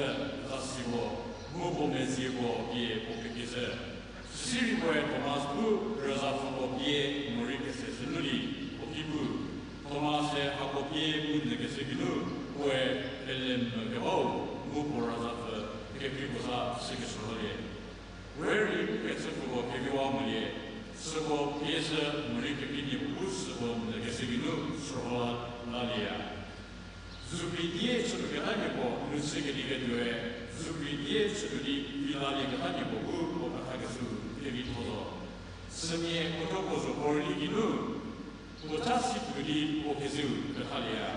zasi puo, mu puo mezie puo pie puo pekiezhü. Sirei puoe Thomas bu rüzapfüko pie morei kese zhü nu di puo ki pu. Thomas-e hako pie pu nyükecü geinu puoe pele mvü kebau mu puo rüzapfü kekreiko za chükeshü rolie. We rei u kechüpfüko keviwa molie, süko pie zhü morei kekreimia puo bu süko nyükecü geinu sürho lalieya. Zukri die chütuo ketamia puo nu chü kediketuoe, zukri die chütuo di vi lalie ketamia puo bu puo pethakeshü kevitho zo. Sümia puo thuo puo zho puo rüli geinu puo cha si tuo di puo keziu pethalieya.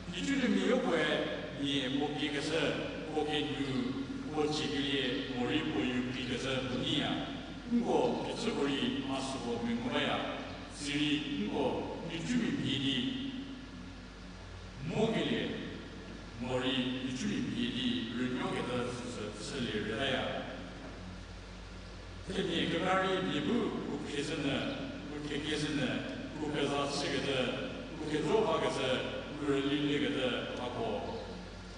Nhicunuomia yopuoe mia puo pie keshü, puo kenyü, puo ciekelie morei puo yu pie keshü puo nyiya. Nko kecüko rei mha süko mengu baya, sirei nko nhicumia mhie di mokelie morei nhicumia mhie di rünuoketa süsü chülie rütaya. Themia kekra rei mia bu u khriezhünyü, u khekiezhünyü, u peza chükecü, u kejo bakecü, u rüli liekecü hako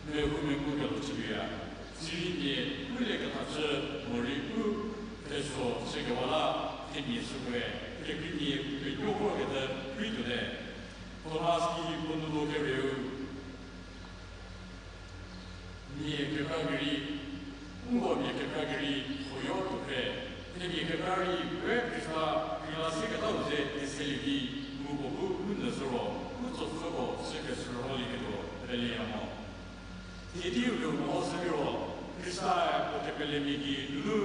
mehou mengu kelo chütuoya. Sirei mia u liekethachü morei u thesuo chükewa la, themia sükoe kekreimia penuo vorkecü krei tuote. Thomas ki puo nu lo kerieu, mia kekra gei rei, nko mia kekra gei rei khuoyo tuo phre, themia kekra rei we Khrista rei la seketau ze keselie di, mu puo bu u nyü zhü ro, u tsopfüko chükeshürholieketuo peleya mo. Thie diu nu mehoshü liro, Khrista-e puo kepelemia gei nunu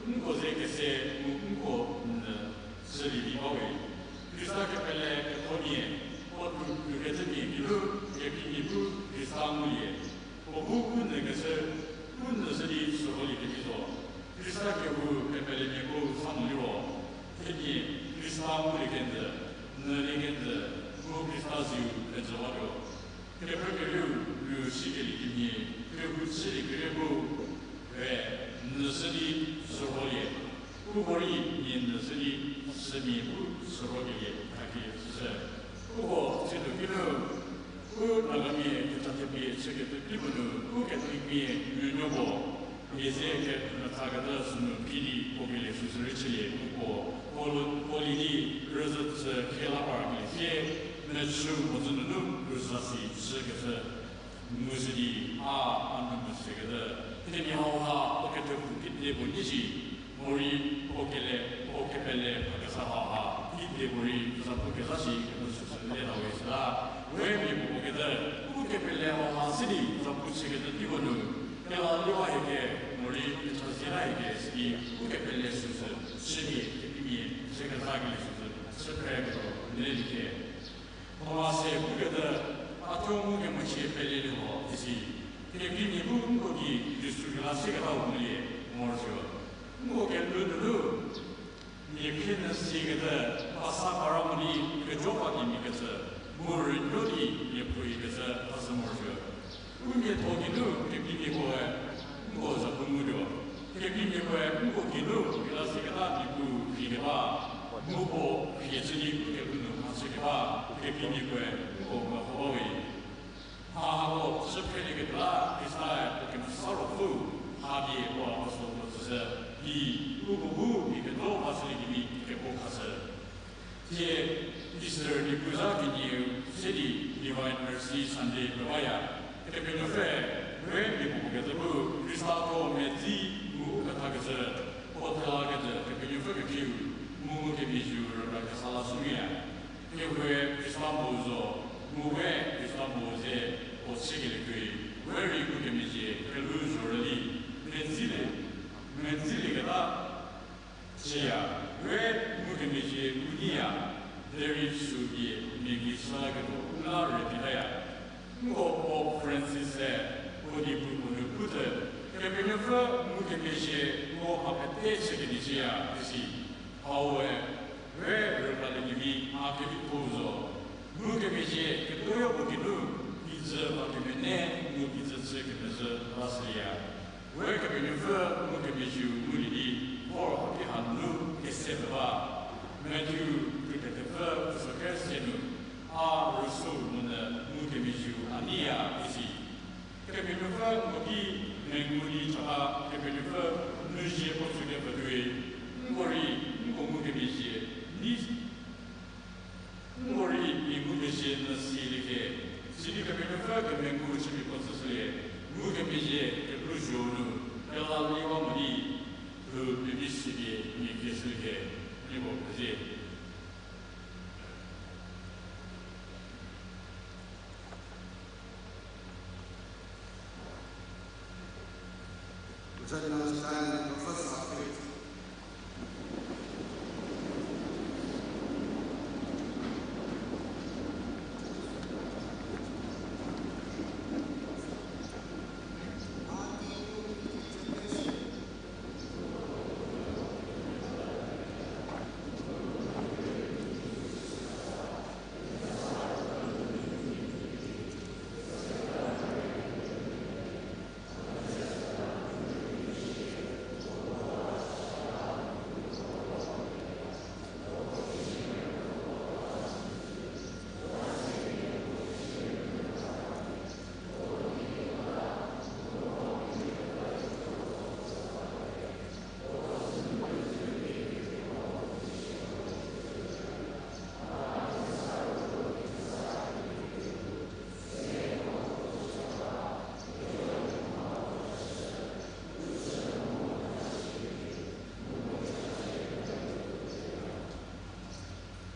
nko ze kese mu nko nyü chülie di bawe. Khrista kepele kethomia, puo tuo tuokecümia geinu kekreimia bu Khrista ngulie. Puo bu u nyükecü, u nyüshü di sürholie kevi zo. Khrista kehou kepelemiako sa mo liro, themia Khrista ngulie kenjü, nyülie kenjü, mu Khrista ziu pejüwatuo. Kephrükerieu nu sikelie kemhie, kehou chülie kerie bu, re, nyüshü di sürholie. Uko rei mia nyüshü di, sümia bu sürhokelie thakie chüshü. Uko tsiedo kinu, u Nagamia kecü thepie chüketuo kipuo nu, u Catholicmia nuonuoko mia ze kepethaketa sünu phi di puo kelie süsü rei chülie uko, puo li di rüzhü tsü khie la parkelie sie, mechü mhodzü nunu rüzha si chükecü ngushü di, a, a nu mese kete. Themia hauha puo kethepfu kedipuo nyi shi, morei puo kele, puo kepele pha kesa hauha kedipuorei zapu kezha shi kepu süsü le tawe süla, we mia puo kete, u kepele hauha si di zapu chükete teipuo nu, kela liwa hieke, morei kecha zie la hieke si di, u kepele süsü chümia kepimia se kezakelie süsü chü phre ketuo le likhie. Thomas-e pukete, a thuo ngukemhie pelelieho isi, kekreimia bu nko gei Jisu rei la seketau ngulie morosuo. Nko kelhou nunu mia khrie nyü siekete, pasa para mo di kejo ba kemhie kecü, mu rünuo di mia phoukecü a sü morosuo. U miatho geinu kekreimiakoe nko zapu ngutuo. Kekreimiakoe nko geinu rei la seketa Niepuu phikeba, mu puo phie chü di u kelhou nu mhachükeba, kekreimiakoe nko meho bawe. Mha hako chü phrelieketuo la Khrista-e puo Kemesa Ruopfü, hapie puo apostle puo tsüshü di, uko bu mia kedo mhachülie kemhie kepuo khashü. Thie Easter Niepuu za kenieu se di Divine Mercy Sunday pebaya. Kepenuopfü we mia puo kecü bu Khrista thuo medzi mu u pethakecü, puo thela kecü Kepenuopfü kekhiu, mu kemezhieu rüra kesa la shüya. Kehou-e Khrista mo zo, mu we Khrista mo ze puo chükelie tuoi. la, chüya, we ngukemezhie ngu nyiya, derei süu pie mia gei sülaketuo u la rüpie taya. Nko Pope Francis-e puo dipuo puo nu putü, Kepenuopfü ngukemezhie nko mha pete chükemezhieya isi. Hau we, we rükraliekevi mha kevitho zo. Ngukemezhie ketuoyo puo geinu, kijü mha kemene mu kijü chü kemezhü la shüya. We Kepenuopfü ngukemezhieu ngulie di, vor haki hanu kese peba. Matiu kekreikepfü khuso kese nu, a rüsuo monyü ngukemezhieu a nyiya isi. Kepenuopfü nko ki mengu di chaka Kepenuopfü nu zie puo chükepfü tuoi, nko rei nko ngukemezhie nyi Nko rei mia ngukemezhie nyü silie ke, sidi Kepenuopfü kemengu chüpie puo tsüshülie, ngukemezhie kekru zho nu, kela liwa mo di, lhou pevi sidi mia kieshülie ke, nieko pezie. Let us stand and profess our faith.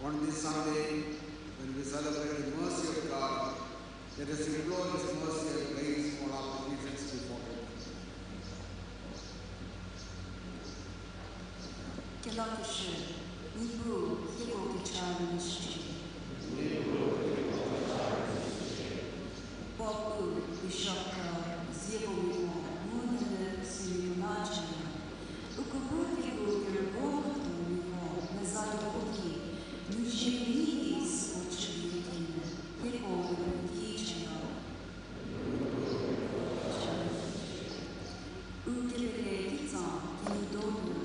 On this Sunday, when we celebrate the mercy of God, let us implore His mercy and grace for our petitions before Him. Kelakesuo, Niepuu, hieko kecha rünyüshücie. Pope-u, Bishop-u, zievomia mu nunu sirei la chaya. Uko bu kehou kerüko khatuo miko meza yopuo ki, nu zie kenei ki süko chülie kinu, hieko Niepuu ki chaya. U kepele kitsa kinu do nu,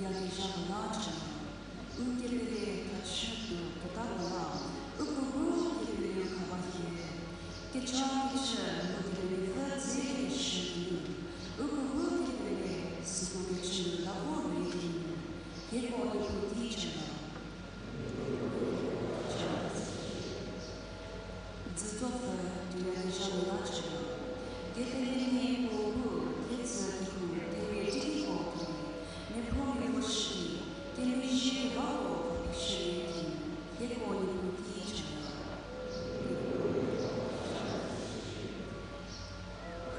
yakezhako la chaya. U kepele khachü nu keta ko la, uko bu kepele khaba hie. Kecha kechü mu kepele pfü dze keshü nu, uko bu kepele süko kechü nu la vor rei kinu, hieko Niepuu ki chaya. Dzütopfü tuoyakezha nu la chaya. Kepelemia puo bu thetsü kehou themia teiki puo kenie, mia phomia puo shü di, kemezhie kebako puo phi shülie kinu, hieko Niepuu ki chaya.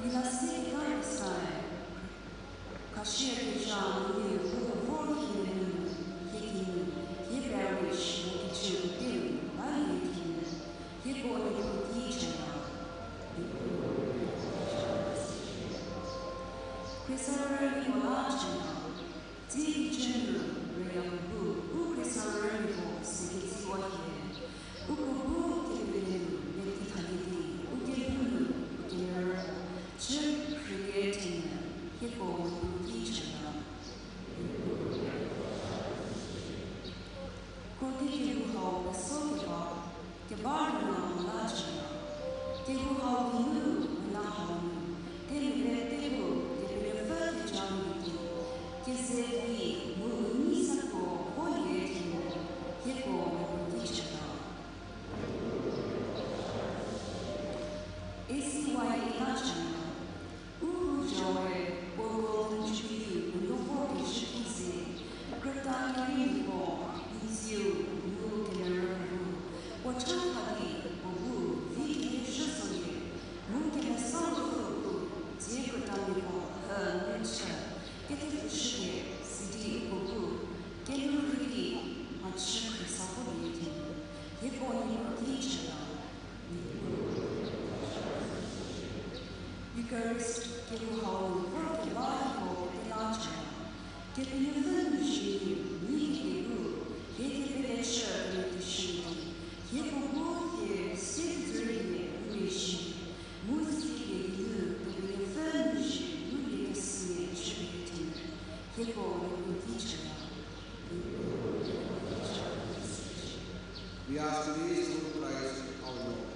Rheilasi kekra Khrista-e, khashüyakezha nunu puo vor kinu, hie kinu, hie parish mu kechü pete nu balie kinu, hieko Niepuu ki chaya. Khriesarümiako la chaya. Tsie kicü nu rüya bu, u khriesarümiako siketsiwa hie. Uko bu kepele nu meti thalie di, u kelhou nu, u kemerü, chü rhülie thenyü, hieko Niepuu ki chaya. Krodi kehou hau peso keba, keba rüna la chaya. Kehou hau geinu rüna hau nu, themia pete bu Kepenuopfü kecha mia di, keze di mu u nei sako volie thenyü, hieko Niepuu ki chaya. A C Y A la chaya. U hujawe puo Golden Jubilee nu vor keshü ki ze, krüta keriemiako, miatsiu mu kemerü bu, puo cha ha di puo bu vi keyie zhü zolie, mu Kemesa Ruopfü bu tsie krütamiako hü nu chü, kethepfüshüpie Eucharist kehou hau nu vorkeba hieko pete la cha. Kepenuopfü nu shie ni, ni kehou, hie kepele chü kemeti shülie di, hieko bu hie se dzürie mia u mezhie, mu sidi hie geinu Kepenuopfü nu shie nu hie kesimia chüpie ti. Hieko Niepuu ki chaya. We ask this through Christ our Lord.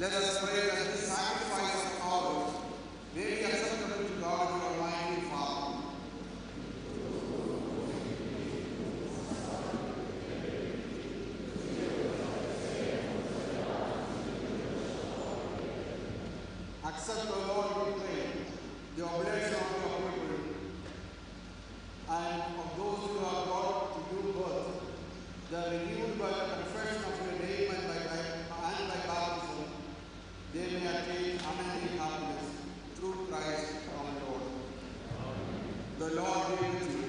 Let us pray that this sacrifice of ours may be acceptable to God, your Almighty Father. Accept, O Lord, we pray, the oblation of your people and of those who are brought to you, God, the renewed by the confession of your name and by, by, and by baptism, they may attain unending happiness through Christ our Lord. The Lord be with you.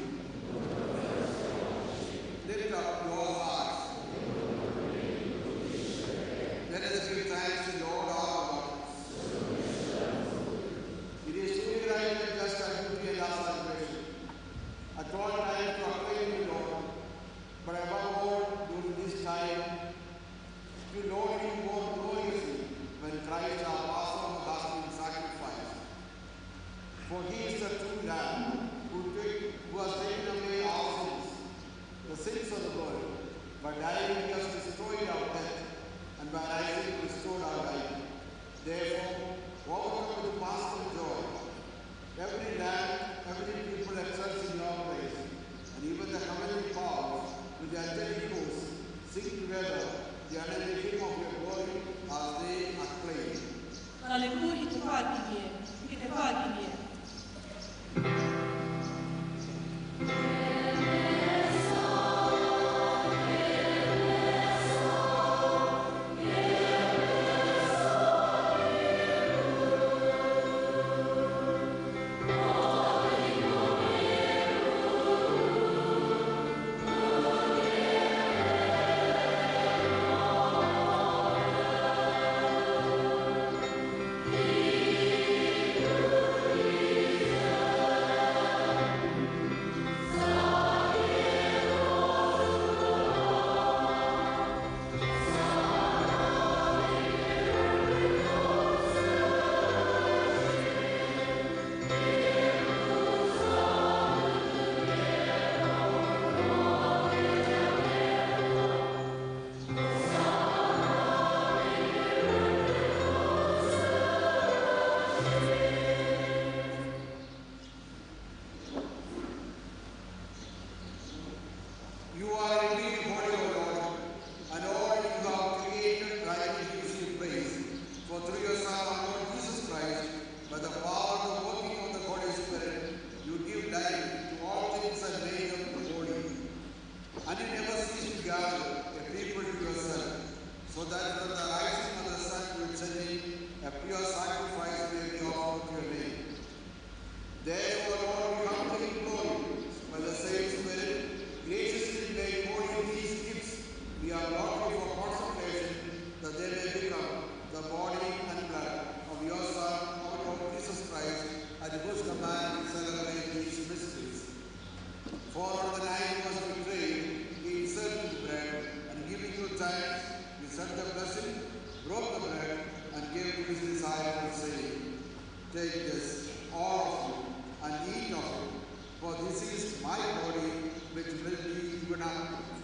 Lift up your hearts. Let us give thanks to the Lord our God. It is truly right and just our duty and our salvation at all times to acclaim you, Lord, but above all during this time, to laud you more gloriously when Christ our Passover has been sacrificed. For he is the true Lamb who, take, who has taken away our sins, the sins of the world. By dying, he has destroyed our death, and by rising, restored our life. Therefore, overcome with Passover joy, every land, every people exults in your praise, and even the heavenly powers with the angelic hosts sing together the unending hymn of your glory as they acclaim. Hallelujah, Jihova kimia, Jihova kimia. You are indeed holy, O Lord, and all you have created rightly gives you praise. For through your Son, our Lord Jesus Christ, by the power of the working of the Holy Spirit, you give life to all things and made them holy. And you never cease to gather a people to yourself, so that from the rising of the sun to its setting, a pure sacrifice may be offered to your name. Therefore, Lord, we humbly implore you, by the same Spirit, graciously make holy these gifts we have brought you for consecration, that they may become the body and blood of your Son, our Lord Jesus Christ, at whose command we celebrate these mysteries. For on the night he was betrayed, he himself took bread, and giving you thanks, he said the blessing, broke the bread, and gave to his disciples, saying, "Take this, all of you, and eat of it, for this is my body, which will be given up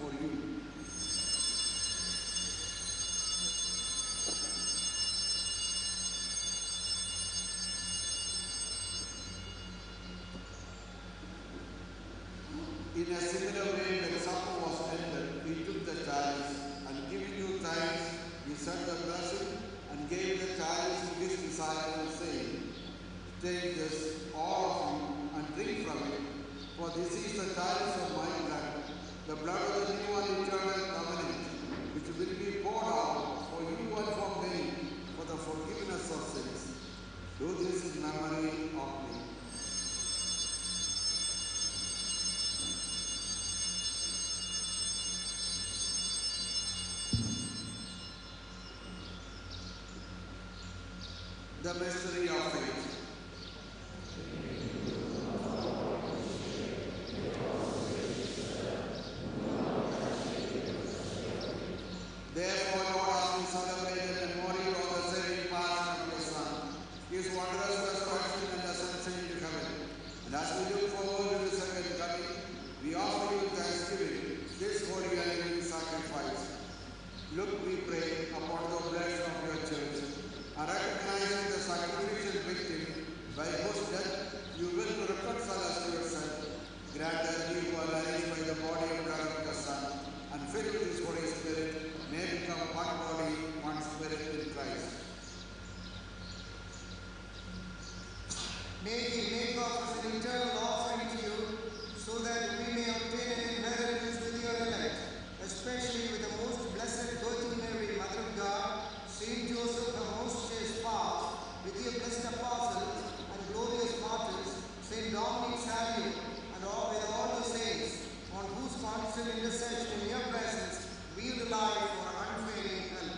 for you." In a similar way, when supper was ended, he took the chalice, and giving you thanks, he said the blessing, and gave the chalice to his disciples, saying, "Take this, all of you, and drink from it, for this is the chalice of my blood, the blood of the new and eternal covenant, which will be poured out for you and for many for the forgiveness of sins. Do this in memory of me." The mystery of faith. Therefore, Lord, as we celebrate the memorial of the saving passion of your Son, his wondrous resurrection and ascension into heaven, and as we look forward to the second coming, we offer you thanksgiving, this holy and living sacrifice. Look, we pray, upon the oblation of your church, By whose death you will reconcile us to yourself. Grant that we who are raised by the body and blood of your Son, and filled with his Holy Spirit, may become one body, one spirit in Christ. May he make us as an eternal offering to you, so that we may obtain an inheritance with your elect, especially with the most blessed Virgin Mary, Mother of God, Saint Joseph, her most chaste spouse, with your blessed apostles and glorious martyrs, Saint Dominic Saviour, and all, with all the saints, on whose constant intercession in your presence we rely for unfailing help.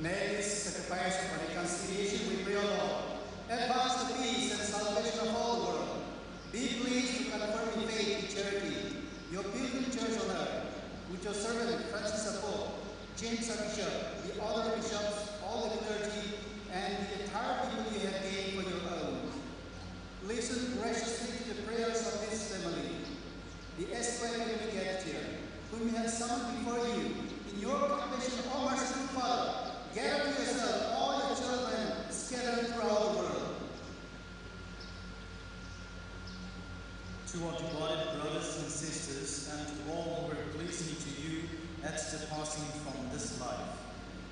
May this sacrifice of reconciliation, we pray, O Lord, advance the peace and salvation of all the world. Be pleased to confirm in faith and charity your pilgrim church on earth, with your servant Francis the Pope, James Archbishop, the other bishops, all the clergy, and the entire people you have gained for your own. Listen graciously to the prayers of this family, the S Y Academy Guest here, whom you have summoned before you. In your compassion, O merciful Father, gather to yourself all your children scattered throughout the world. To our departed brothers and sisters, and to all who were pleasing to you at the passing from this life,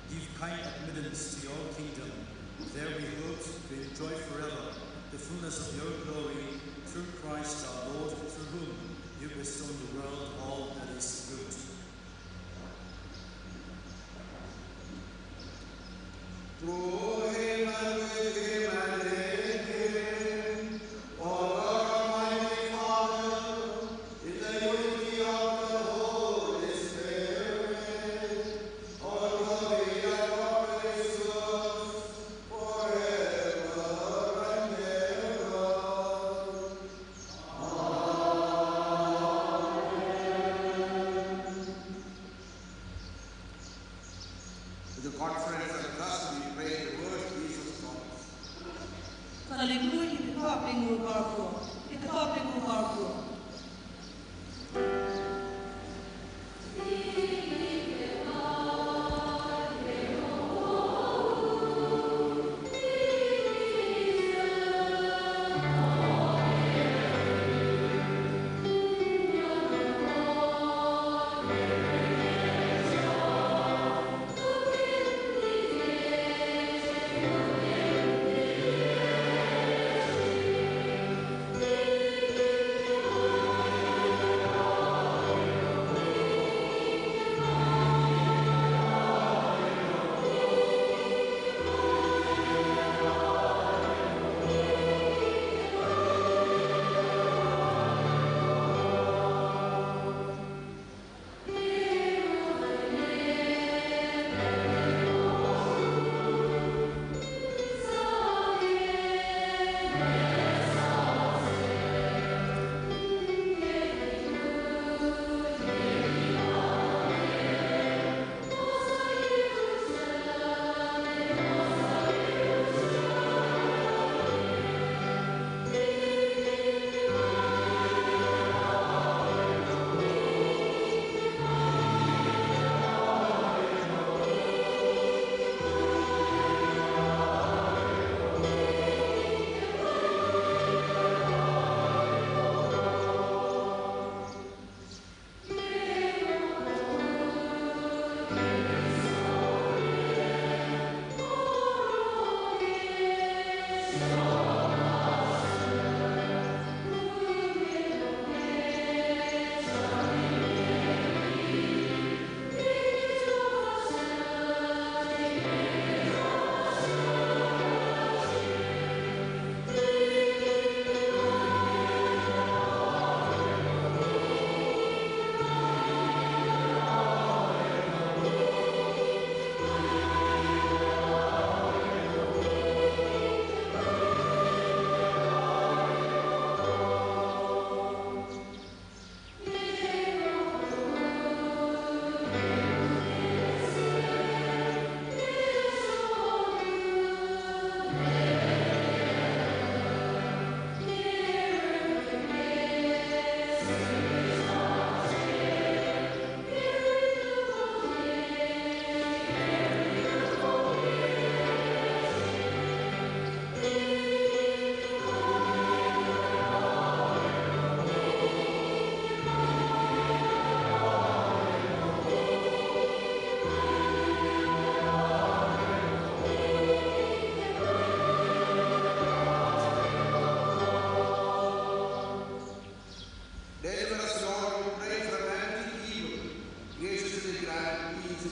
give kind admittance to your kingdom. There we hope to enjoy forever the fullness of your glory, through Christ our Lord, through whom you bestow on the world all that is good. Through him and with him and in him, O God, Almighty Father, in the unity of the Holy Spirit, all glory and all praise to God forever and ever.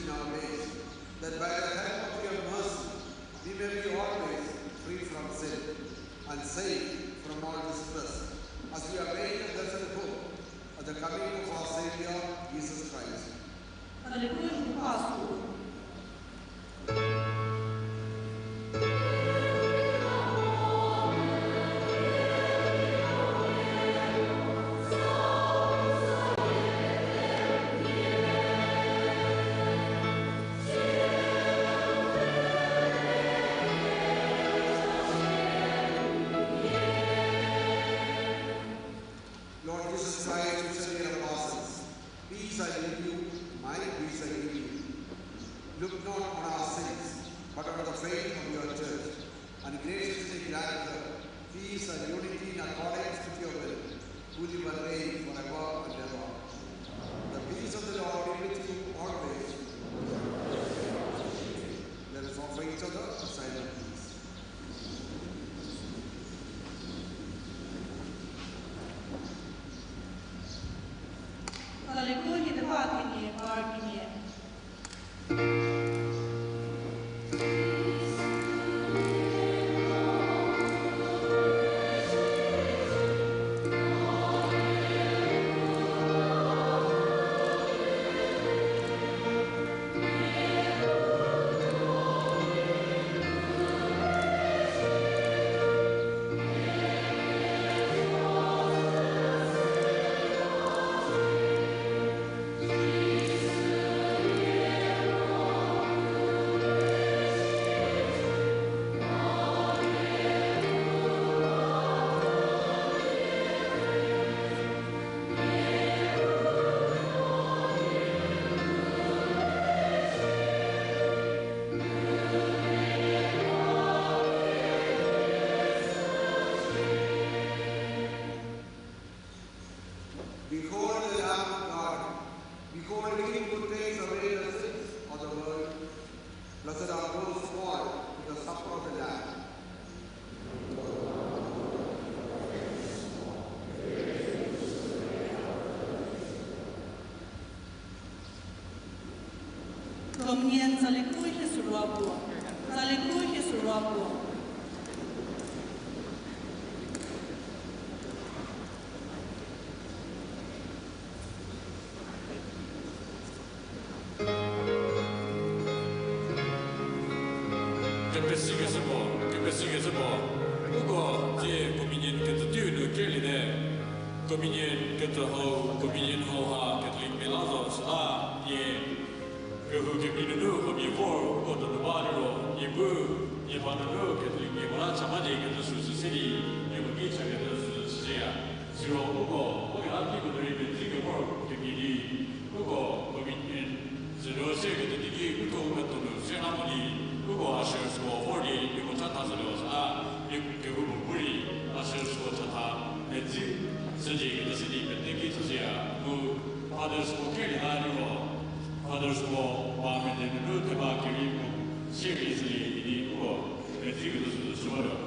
our ways, that by the help of your mercy we may be always free from sin and safe from all distress, as we await the blessed hope of the coming of our Savior, Jesus Christ. Hallelujah. Lord Jesus Christ, you said to your apostles, "Peace I leave you, my peace I give you." Look not on our sins, but on the faith of your church, and graciously grant her peace and unity in accordance with your will, who live and reign forever and ever. The peace of the Lord be with you always. Let us offer each other a sign of peace. Hallelujah, the Father, in the Lord, in the Behold the Lamb of God. Behold him who takes away the sins of the world. Blessed are those called to the supper of the Lamb. Uko tsie communion ketsü teiu nu kerlie te. Communion ketsü hau, communion hau ha Catholic mia la zo süla, nie kehou kemhie nunu huomia vor uko donu ba liro, nie bu, nie ba nunu Catholic mia puo la cha ba di kecü süsü se di, nie puo ki cha kecü süsü chüya. Siro uko, uko ya ki puo nu rei mezi kevor kemhie di, uko communion zünuo se kecü teiki utho u medo nu se la mo di, uko ushersko vor di, nieko chatha zünuo süla, nie kehou puo bu rei ushersko chatha, mezi, südi kecü se di pete ki chüya, mu fathersko kerlie la liro, fathersko ba mede nunu theba kerei mu, se rei sülie idi uko, mezi kecü süsü chüwatuo.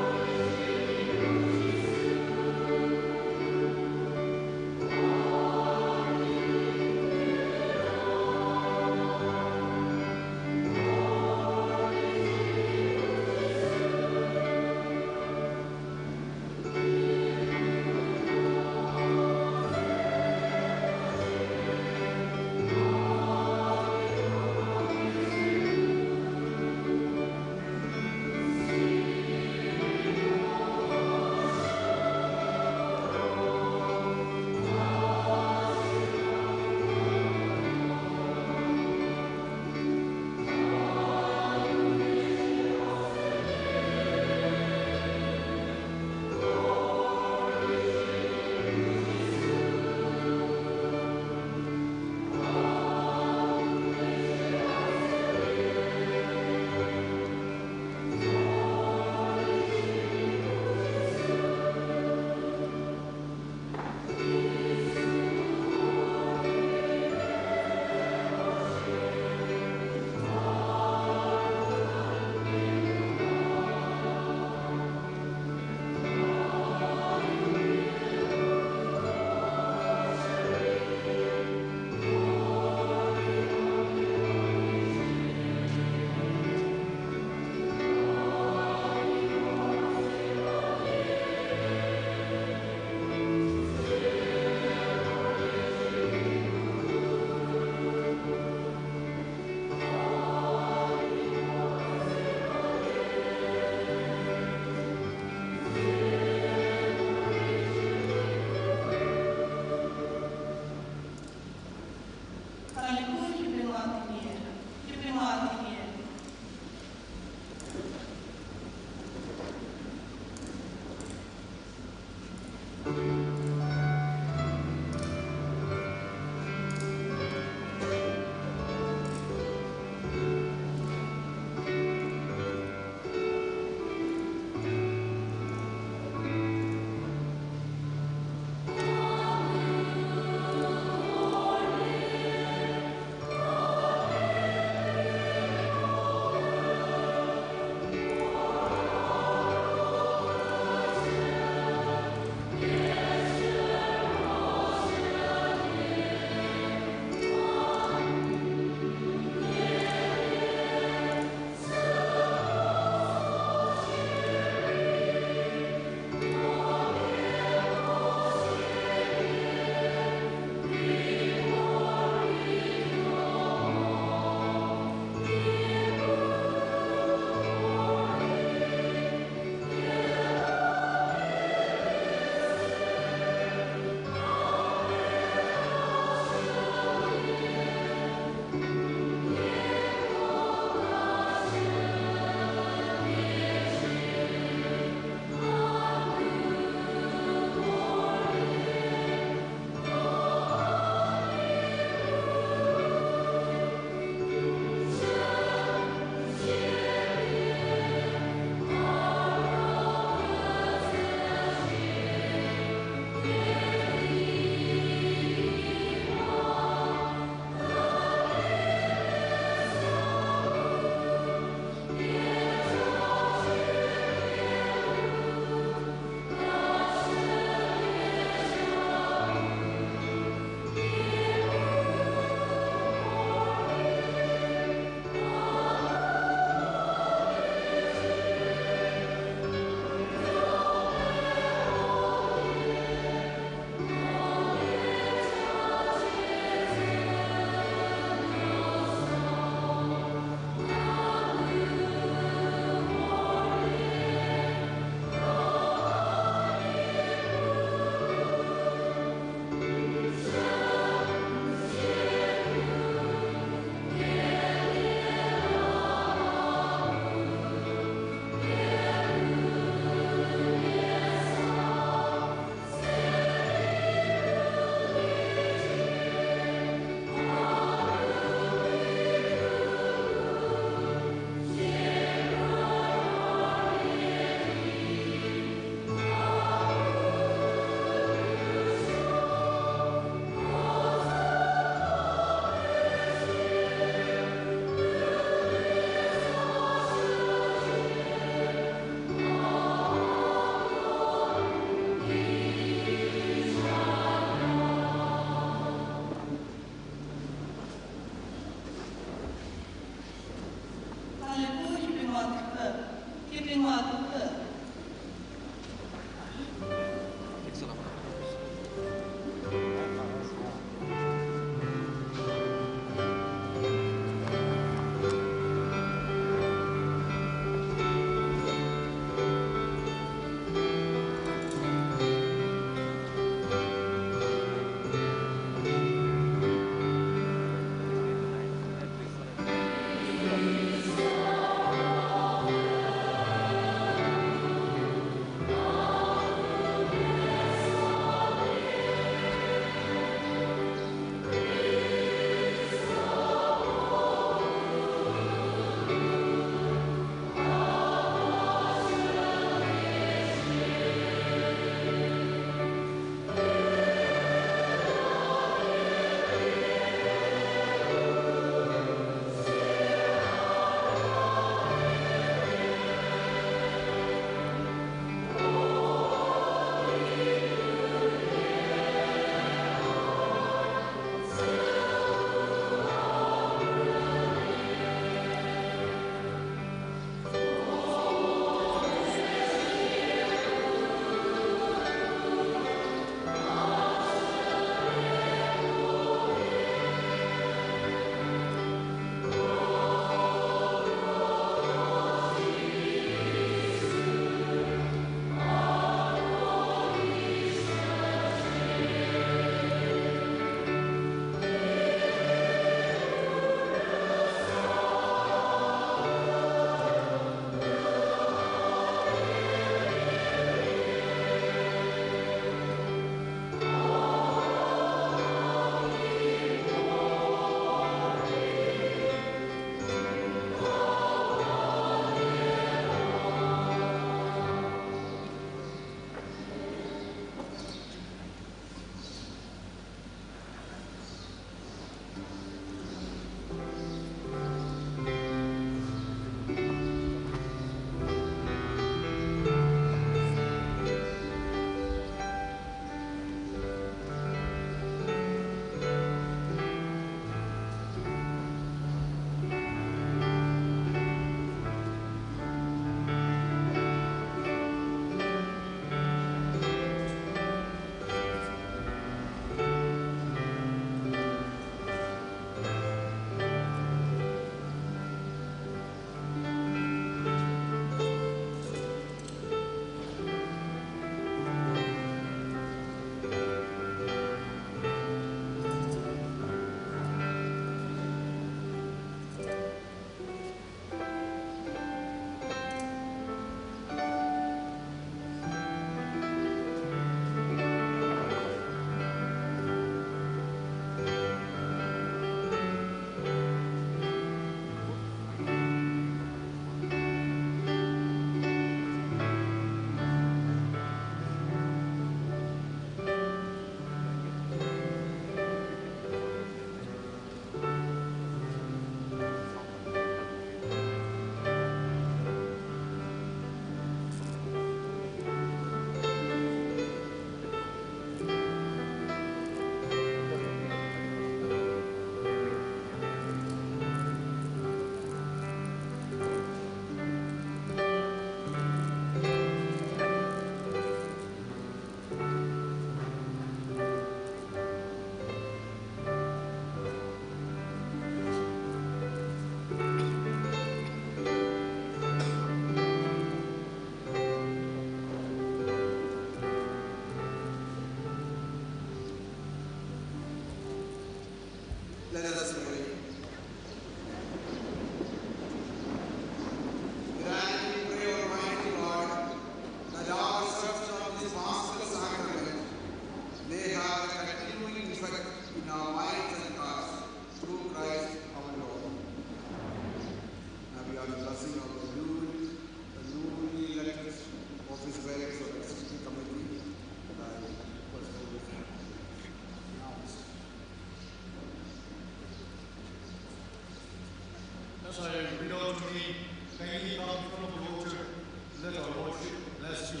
Bless you.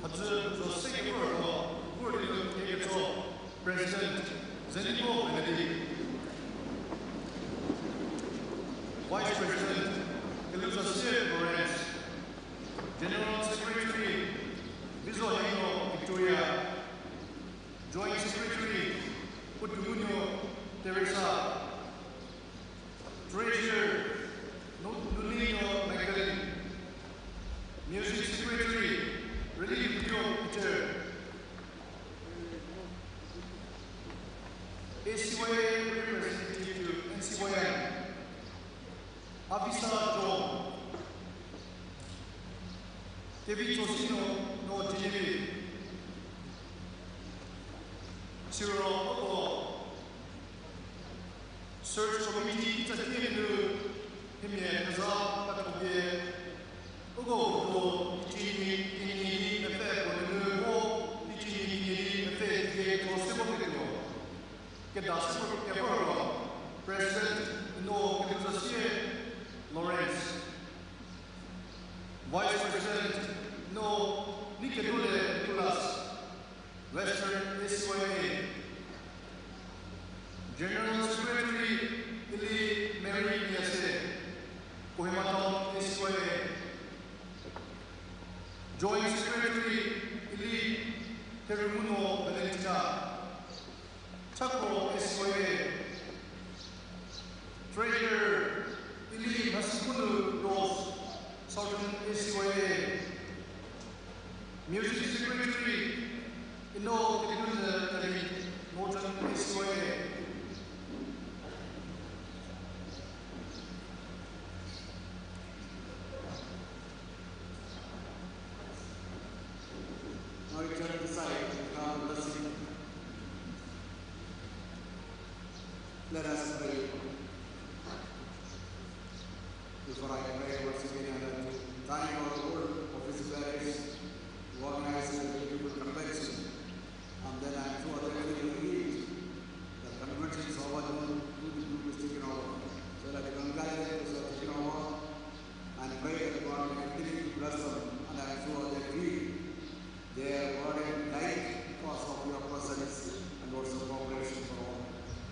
Hadzü zo se kepero, vor di nu keketso, President Zeniko Benedict. Vice President Keluzasie Lawrence. General Secretary Vizoheno Victoria. Joint Secretary Putumunyo Teresa. Treasurer Nu-, Nunino Magdalene. Music Secretary Reli Video Peter. A C Y A representative to N C Y M, Avisa John. Kevitsosino no Genevieve. Siro uko Search Committee tsatie nu themia keza pathopie, uko uko teicie nie kenie di mepfü puo nunu vo teicie nie kenie di mepfü die ko se voketuo. Kedashü kepero President no Keluzasie Lawrence. Vice President no Nikedole Nicholas, Western A C Y A. General Secretary ili Mary Niase, Kohima Town A C Y A. Joint Secretary ili Therumuno Valentina, Chakro A C Y A. Treasurer ili Mhasikunu Rose, Southern A C Y A. Music Secretary Ino Kekuzü David, Northern A C Y A. Now we turn aside and come and blessing. Let us pray. Before I pray once again, I would like to thank our whole office bearers who organized the beautiful convention. And then I'm sure that we will read the convention is over, no, no, no mistake in our. So let us congratulate those who have taken over and pray that God may continue to bless them. And I'm sure that we, they are worthy light because of your presence and also cooperation from all,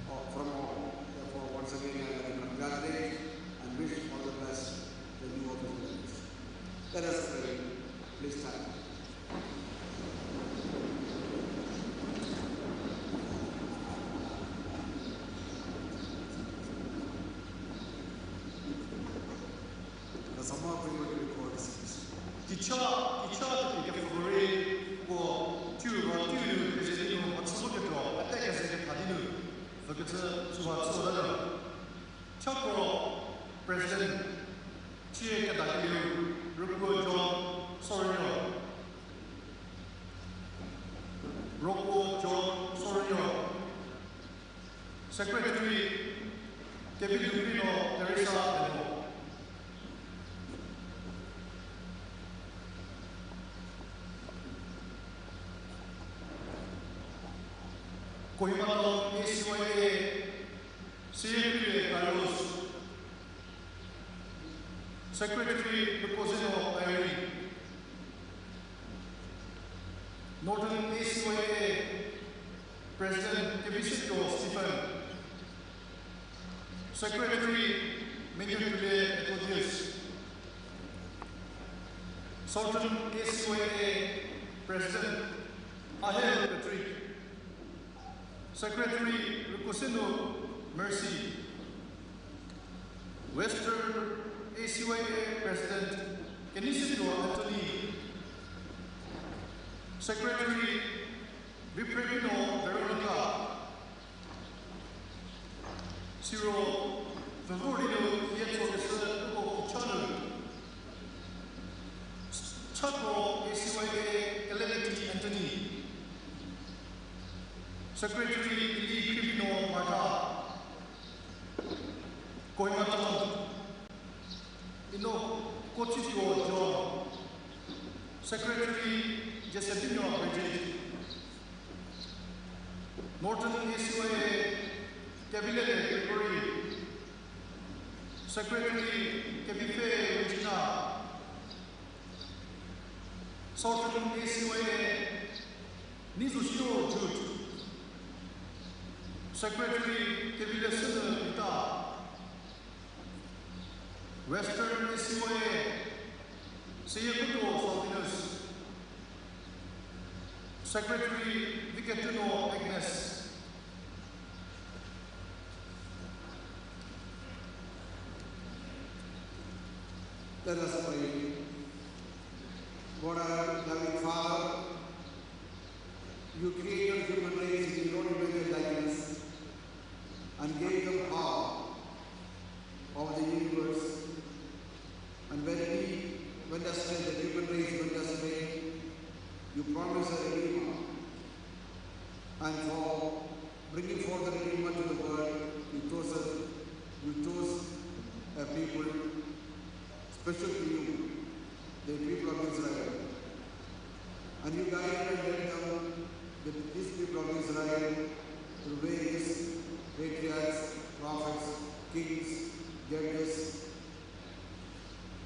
uh, from all. Therefore, once again, I would like to congratulate and wish all the best to the new office bearers. Let us pray. Please stand. Kicha, kicha tepie kepfhüko rei, puo, tiu ro, tiu nu, keze di nu, mhachü bu ketuo, pete keze kepha di nu, vükecü süha chüwata nu. Chakro, President, Chie Kedakelieu, Rükuo John Sorünuo. Rükuo John Sorünuo. Secretary, Kevidukrino Teresa Eno. Kohima Town A C Y A, Seyepile Carlos. Secretary, Rükuozeno Irene. Northern A C Y A, President Kevisetuo Stephen. Secretary, Menutulie Methodius. Southern A C Y A, President Ahel Patrick. Secretary, Rükuosenu Mercy. Western A C Y A President Kenisituo Anthony. Secretary, Viprebino Veronica. Siro, Vüvorino Yetsokeshü Uko Kuchanu. Chakro A C Y A Calamity Anthony. Secretary Ili Kribino Martha. Kohima Town, Ino Kochituo John. Secretary Jesepino Bridget. Northern A C Y A Kevilele Gregory. Secretary Kevipfe Regina. Southern A C Y A, Nizo Siro Jude. Secretary, Kevilesenü Peter. Western A C Y A, Seyekutuo Salvinus. Secretary, Viketuno Agnes. Let us pray. God, our loving Father, you created human race in your own image and likeness and gave them power over the universe. And when we went astray, the human race went astray, you promised a redeemer. And for bringing forth the redeemer to the world, you chose a, you chose a people special to you, the people of Israel. And you guided and led them, the, these people of Israel, through various patriarchs, prophets, kings, judges,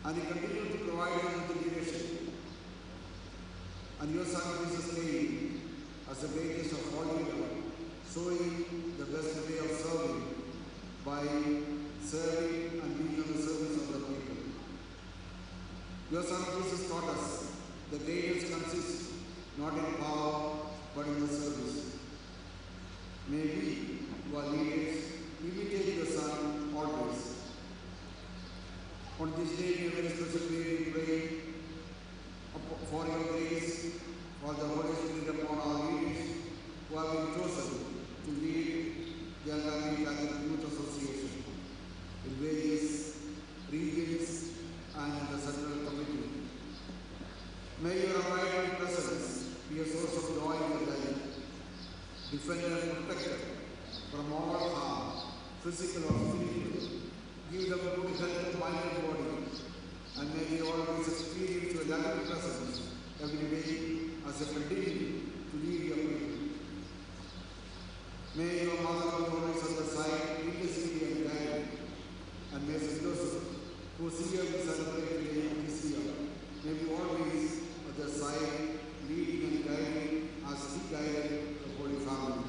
and you continued to provide them with the leadership. And your son Jesus came as the greatest of all leaders, showing the best way of serving by serving and being on the service of the people. Your son Jesus taught us the greatest consists not in power but in the service. May we, who are leaders, imitate your son always. On this day, in a very special way, we pray for your grace, for the Holy Spirit upon our leaders who have been chosen to lead the Angami Catholic Youth Association in various regions and in the Central Committee. May your abiding presence be a source of joy in their life, defender and protector from all harm, physical or spiritual. Give them good health of mind and body, and may they always experience your loving presence every day as they continue to lead your people. May your mother be always at the side, lead the city and guide them. And may Saint Joseph, whose year we celebrate today this year, may be always at their side, leading and guiding as he guided the Holy Family.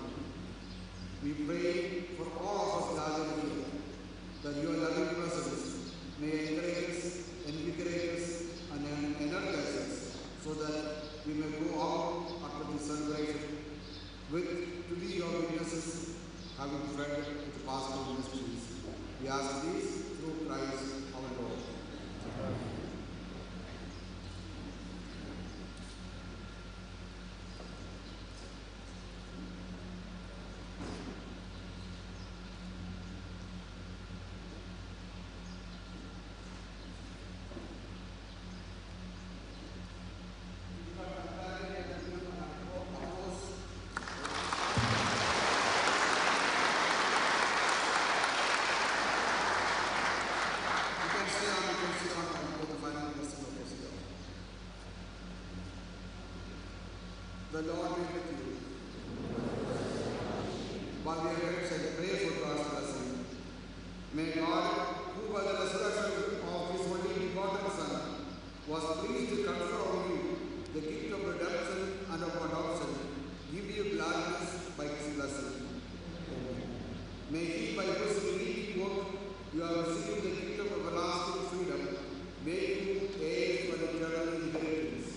We pray for all of us gathered here, that your loving presence may encourage us, invigorate us, and en-, energize us, so that we may go out after this celebration with, to be your witnesses, having fed with the paschal mysteries. We ask this through Christ our Lord. You can stay on, you can stay on, and for the final blessing of the seal. The Lord be with you. Bow your heads and pray for God's blessing. May God, who by the resurrection of his only begotten Son was pleased to confer on you the gift of redemption and of adoption, give you gladness by his blessing. Amen. May he, by whose redeeming work you have received the gift of everlasting freedom, make you heirs to an eternal inheritance.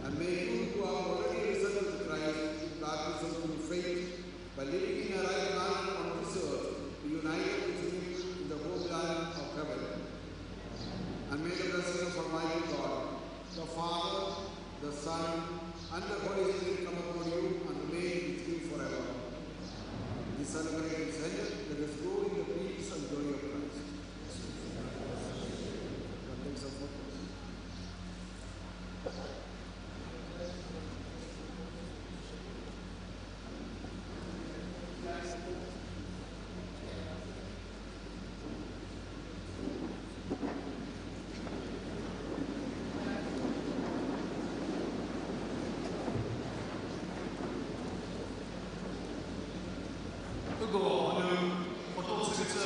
And may you, who are already risen with Christ in baptism through faith, by living in a right manner on this earth, be united with him in the homeland of heaven. And may the blessing of Almighty God, the Father, the Son, and the Holy Spirit come upon you and remain with you forever. This celebration is ended. Let us go in the peace and glory of Christ. God bless you. Uko hanu photo chükecü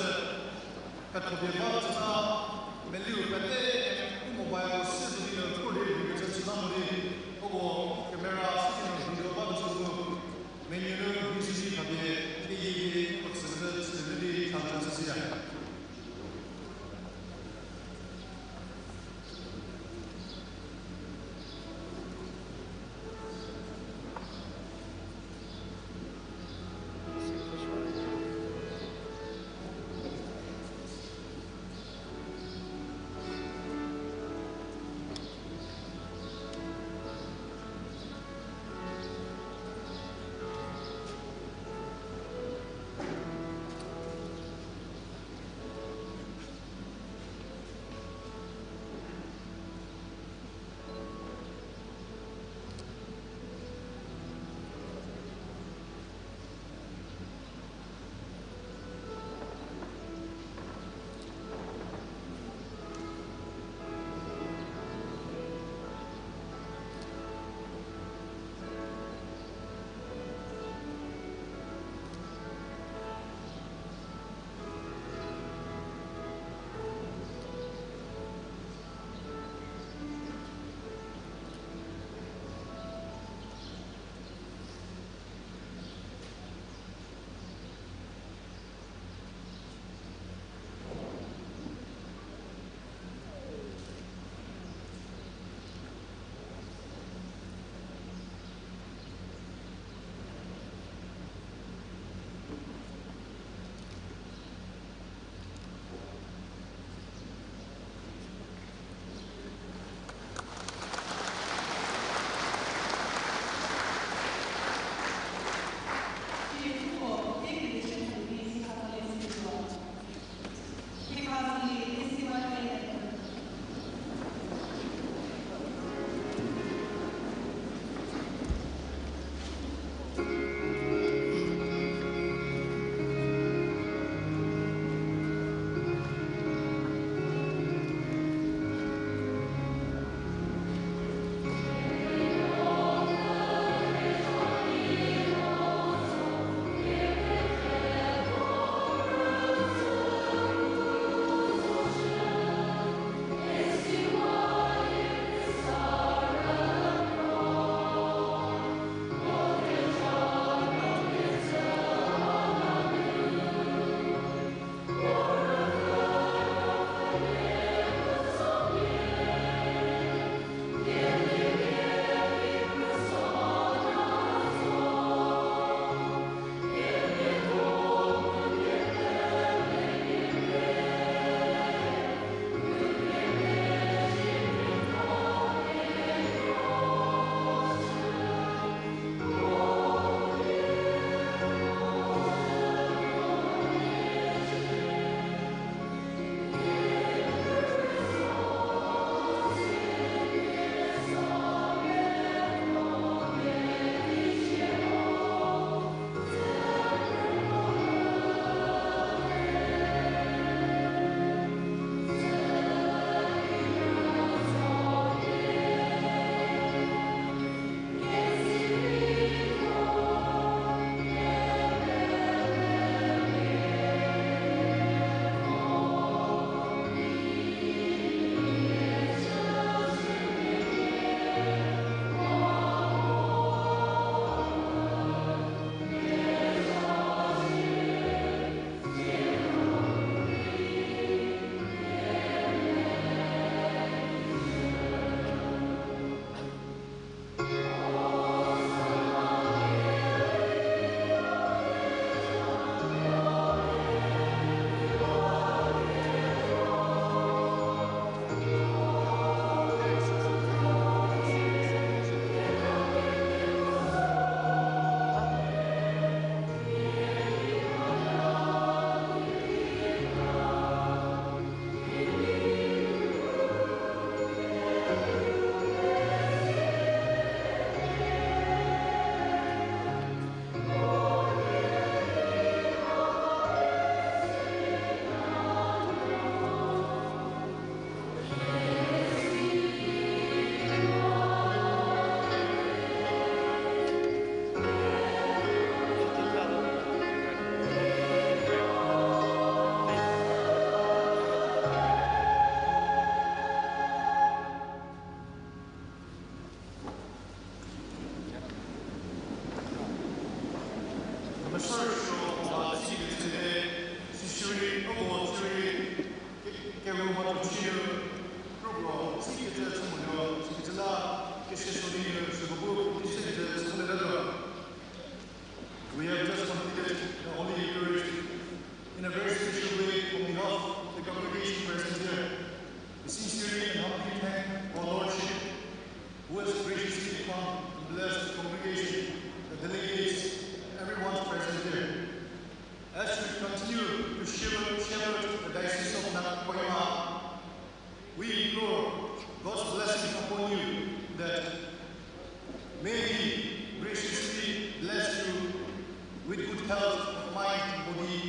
health of mind and body,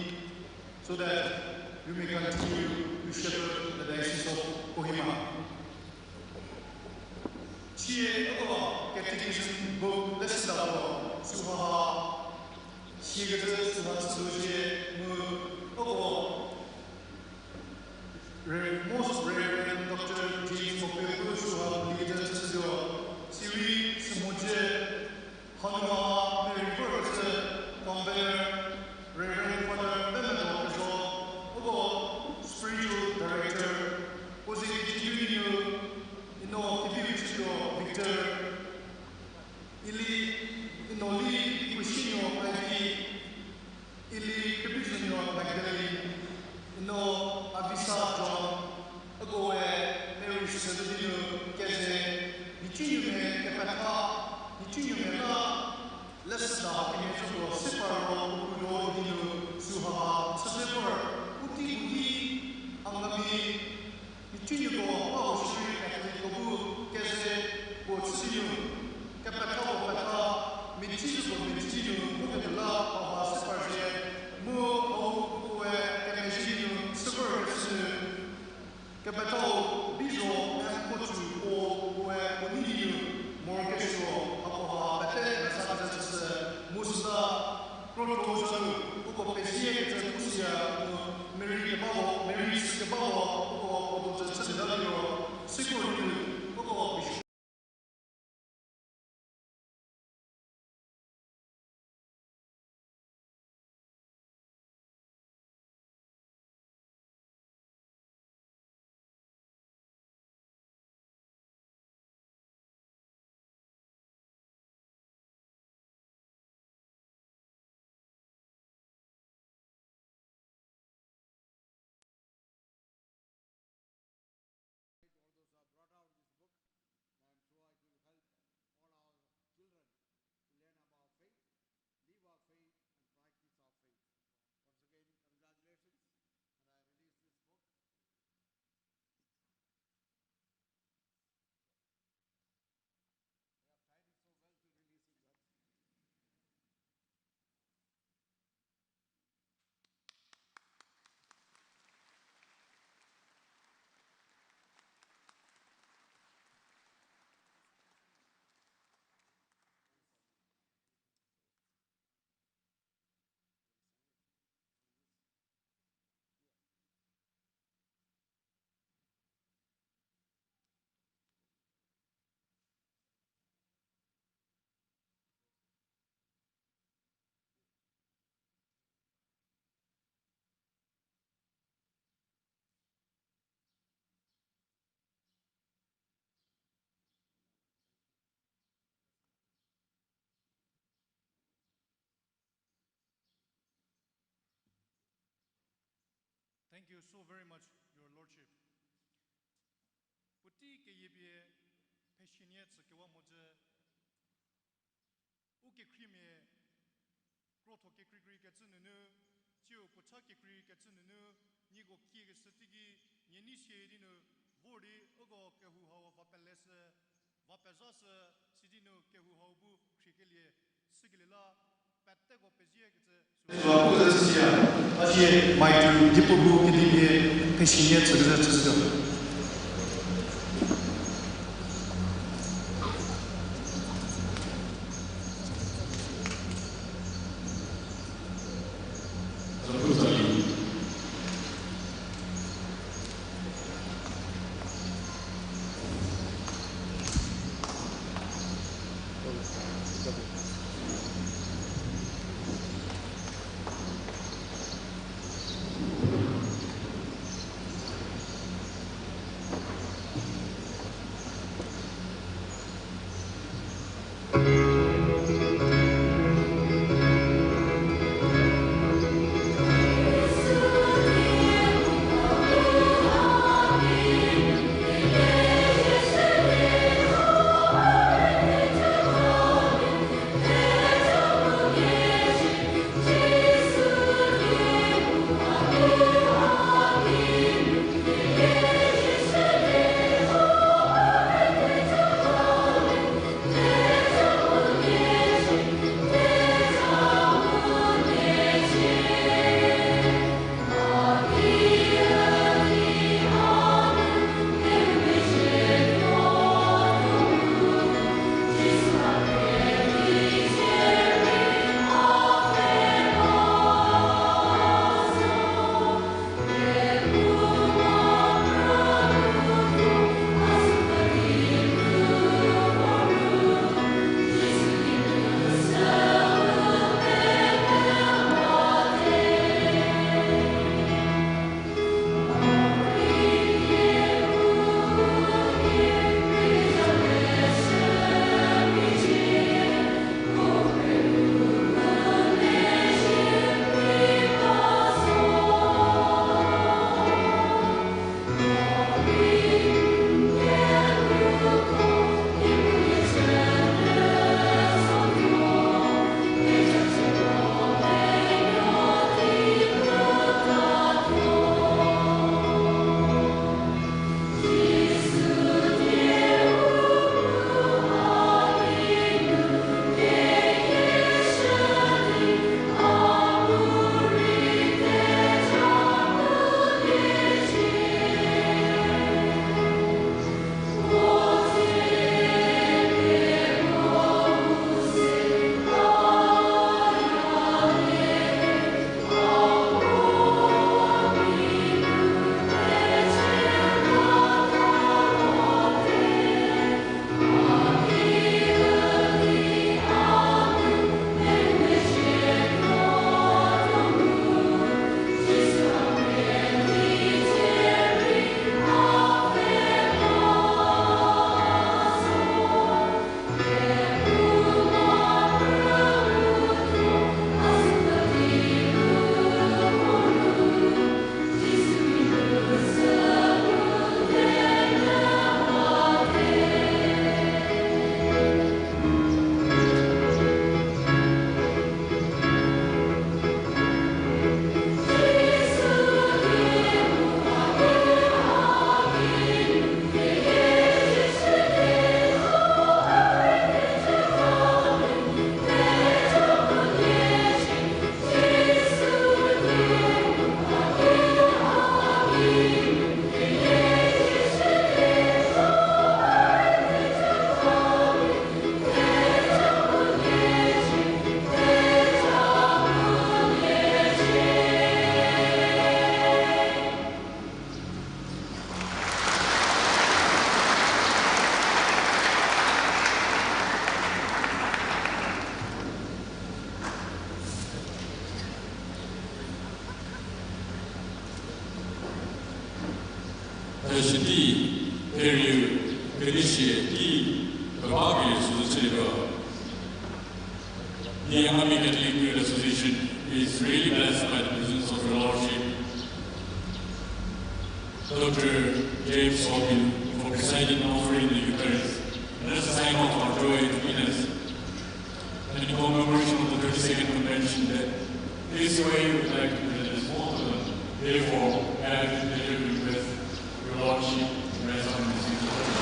so that you may continue to shepherd the Diocese of Kohima. Chie uko catechism book leshüda puo süha ha, sikecü süha chütuo zie mu uko Re-, Most Reverend Doctor James Mokpeu süha pulie chütuo, sirei sümhodzü hanu ha merei vorkecü Convener Reverend Father Bemedo Kezo, uko Spiritual Director, puo ze kitikiu nu, ino tipiu chütuo Victor, ili, ino li Ikusinuo Ivy, ili Kepizhünuo Magdalene, ino Avisa John, ukoe merei süsü di nu keze, nhicunuomia kepetha, nhicunuomia la leshüda kemezhüko sipar ro puo ro di nu süha ha chüse vor, u tei u di Angami nhicunuoko ba ho shierei Catholicko bu keze puo chü di nu, kepethako petha, mechizhüko mechü di nu, mu kepela hauha sipar zhie, mu hau puoe kemezhie di nu chü vorkecü nu, kepethau Bizo M. Kochu puo, puoe puo nei di nu, morokesuo, hakoha pete mesa kecü chüshü, mu süla, krotho zanu, uko pezie kecü pushüya, mu merei kebako, merei sü kebako, uko puo dojü chülieta liro, süko di nu, uko All those who have brought out this book, I am sure it will help all our children to learn about faith, live our faith, and practice our faith. Once again, congratulations, and I release this book. They have timed it so well to release it, but Thank you so very much, Your Lordship. Puotei keyiepie pheshünie tsükewa mhodzü, u kekhriemia krotho kekreikreikecü nunu, tsiu puo cha kekreikecü nunu, nieko kiekeshü teiki, nie nei sie di nu, vor di uko kehou hau va peleshü, va pezhashü, sidi nu kehou hau bu khriekelie, sükelie la, peteko peziekecü, süu pu kezü chüshüya, a zie maitu diepu bu kedipie, pheshünie tsükezü chüshütuo. Shidi, Teriu, Felicia, Di, Babagili Suzuchiligo. The Angami Catholic Youth Association is really blessed by the presence of your Lordship, Doctor James Hogan, for presiding and offering the Eucharist. Let us sign off our joy and happiness. And in commemoration of the thirty-second convention, that this way we would like to present this small token. Therefore, may I please request your Lordship to rise up in the seat of honor.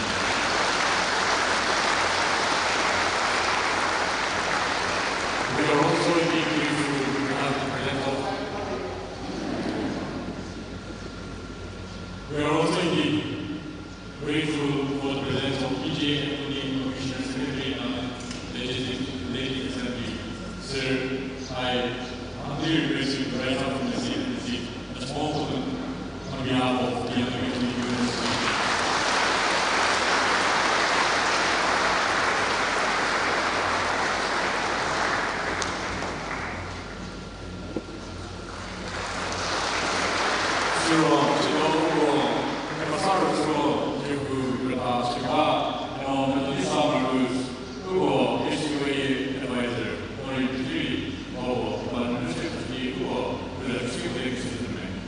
We are also indeed grateful to have the presence of, we are also indeed grateful for the presence of P J Anthony, Commissioner Secretary, and Legislative Assembly. Sir, I humbly request you to rise up from the seat and receive a small token on behalf of the Young Community Union. Siro, siro, siro, kepasa rüsuo, Jihu, Greta, Shiva, eno Melissa Marcus, uko H C Y A advisor, Tori Putiri, uko, Papa Nunu Shekati, uko, Brother Chief Executive Member.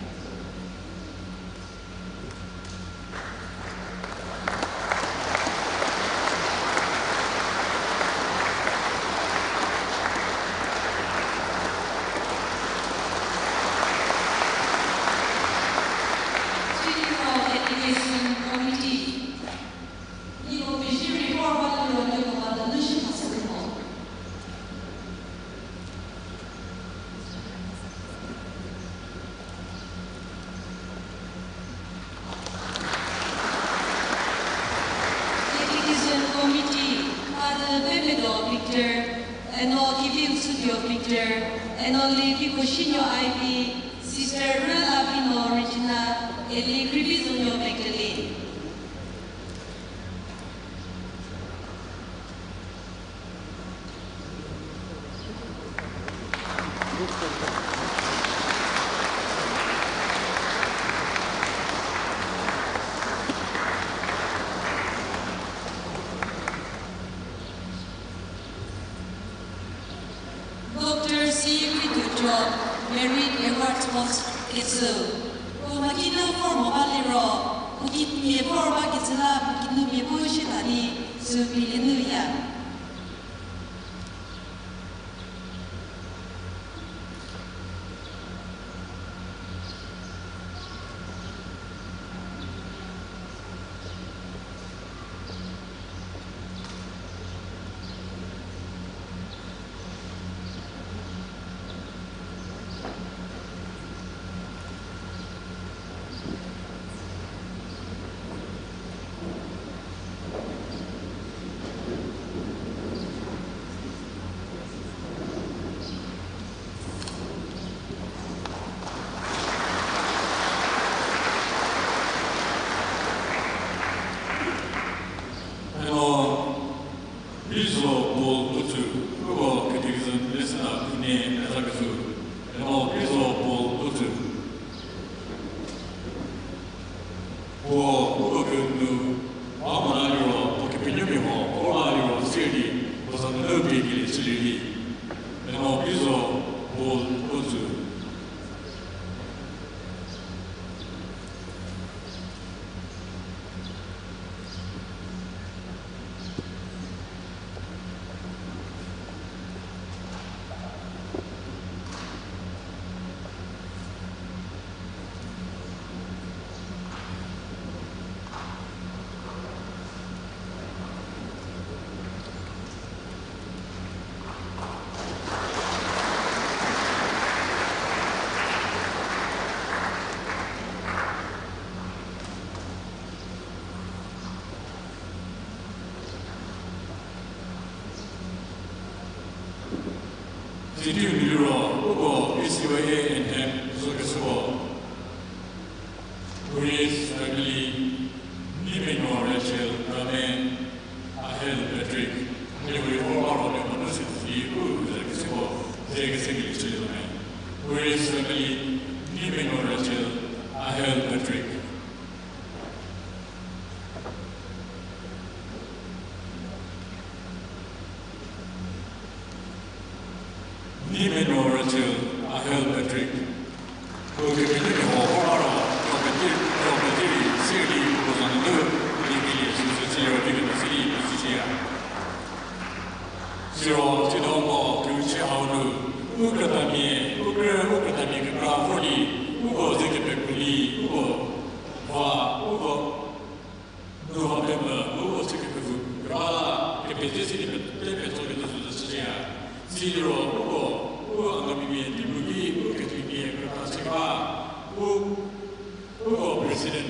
Catechism Committee, Father Pepedo Victor, eno Kiviu Studio Victor, eno Leviko Shinyo I P, Sister Rüla Vino Regina, eli Krivizo Magdalene. Doctor C. Krithujo, Merit Award Post kecü. Puo mhakinu vor mo ba liro, puo kinu mia vor ba kecü la, puo kinu mia bu shita ni, sü pie lienu ya. Eno, Bizo Paul Otu, uko Catechism Lesson Thenie Mezakecü. Eno, Bizo Paul Otu. Puo uko kenu, ba mona liro, puo kepenuopie mo, puo ba liro, sir di, puo za nunu pie kelie chülie di. Eno, Bizo Paul Otu. Sidi liro, uko P C Y A and M, Zokesüko. Grace family, Nibenyo Rachel, Rame, Ahel Patrick, Niwe Oro, Niwe Manu Siti, u, Zokesüko, Zokesüko, Grace family, Nibenyo Rachel, Ahel Patrick. Pimeno Rachel, Ahel Patrick. Ukepenuopfü mia huo ro, uko pete, uko pete rei, sirei, uko za nunu, di kelie süsü chü ro, di kelie sirei, süsü ya. Siro, tsiedo mo, kechü hau nu, u krütamia, u krü, u krütamia kekra vor di, uko ze kepekru di, uko va, uko nu ha pemvü, uko chü kepekru, kekra la, kepeze sidi pete petso ketuo süsü chüya. Siliro, uko, u Angamimia, Dipuo ki, u kethimia, kekra chü keba, u, uko president,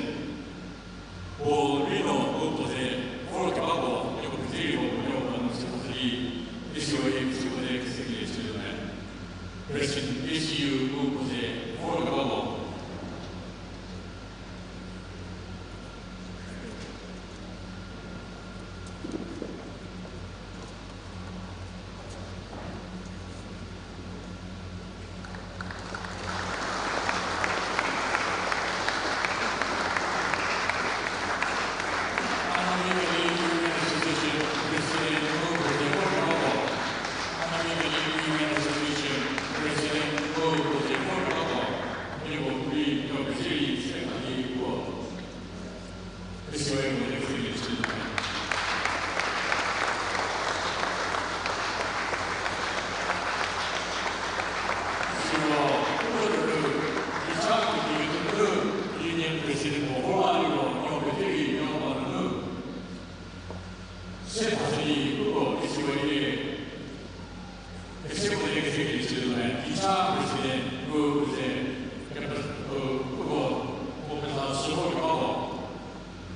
Paul Rino, u puo ze, vor kebako, nieko ketsei rei, nieko nu sü puo di, A C Y A, A C Y A, kese kelie chülie. President, A C U, u puo ze, vor kebako. Union President mo vor la liro, nieko pete rei, nieko ba nunu. Se thasidi, uko A C Y A, A C Y A kese kelie chülie, Teacher President, u, u ze, kepe, u, uko, uko kesa süko kebako.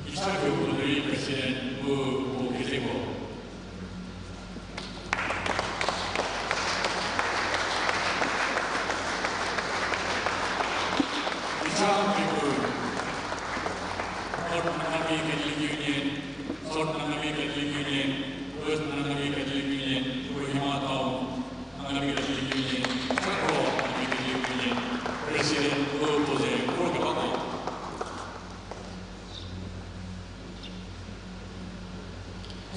Teacher Group Honorary President, u, uko kezeko. Teacher Group, North Angami Catholic Union, South Angami Catholic Union, West Angami Catholic Union, Kohima Town Angami Catholic Union, Chakro Angami Catholic Union, President, u puo ze, u kebako.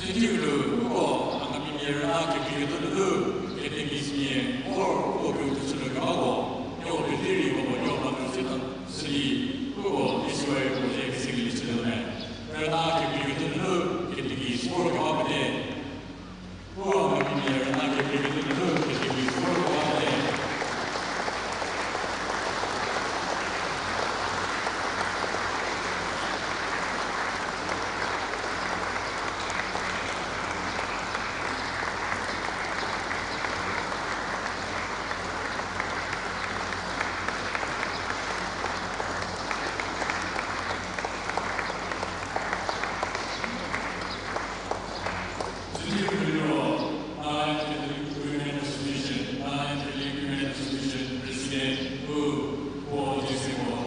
Sidi u lu, uko Angamimia rüna kekreiketuo nunu, catechist mia, vor uko keu kechülie kebako, nieko pete rei uko nieko ba nu sita, sidi, uko A C Y A uko ze kese kelie chülie me. Rüna kekreiketuo nunu, catechist vor keba pete. President, u, puo kezeko.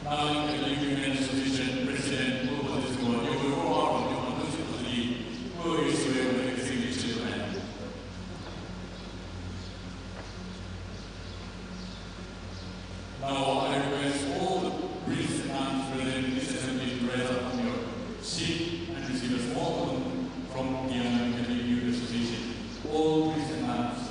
Nagaland Catholic Women Association President, u puo kezeko, nieko vor ro, nieko nu sü puo di, u A C Y A kese kelie chülie. Now, I request all the priests and nuns present in this assembly to rise up from your seat and receive a small loan from the Nagaland Catholic Youth Association. All priests and nuns.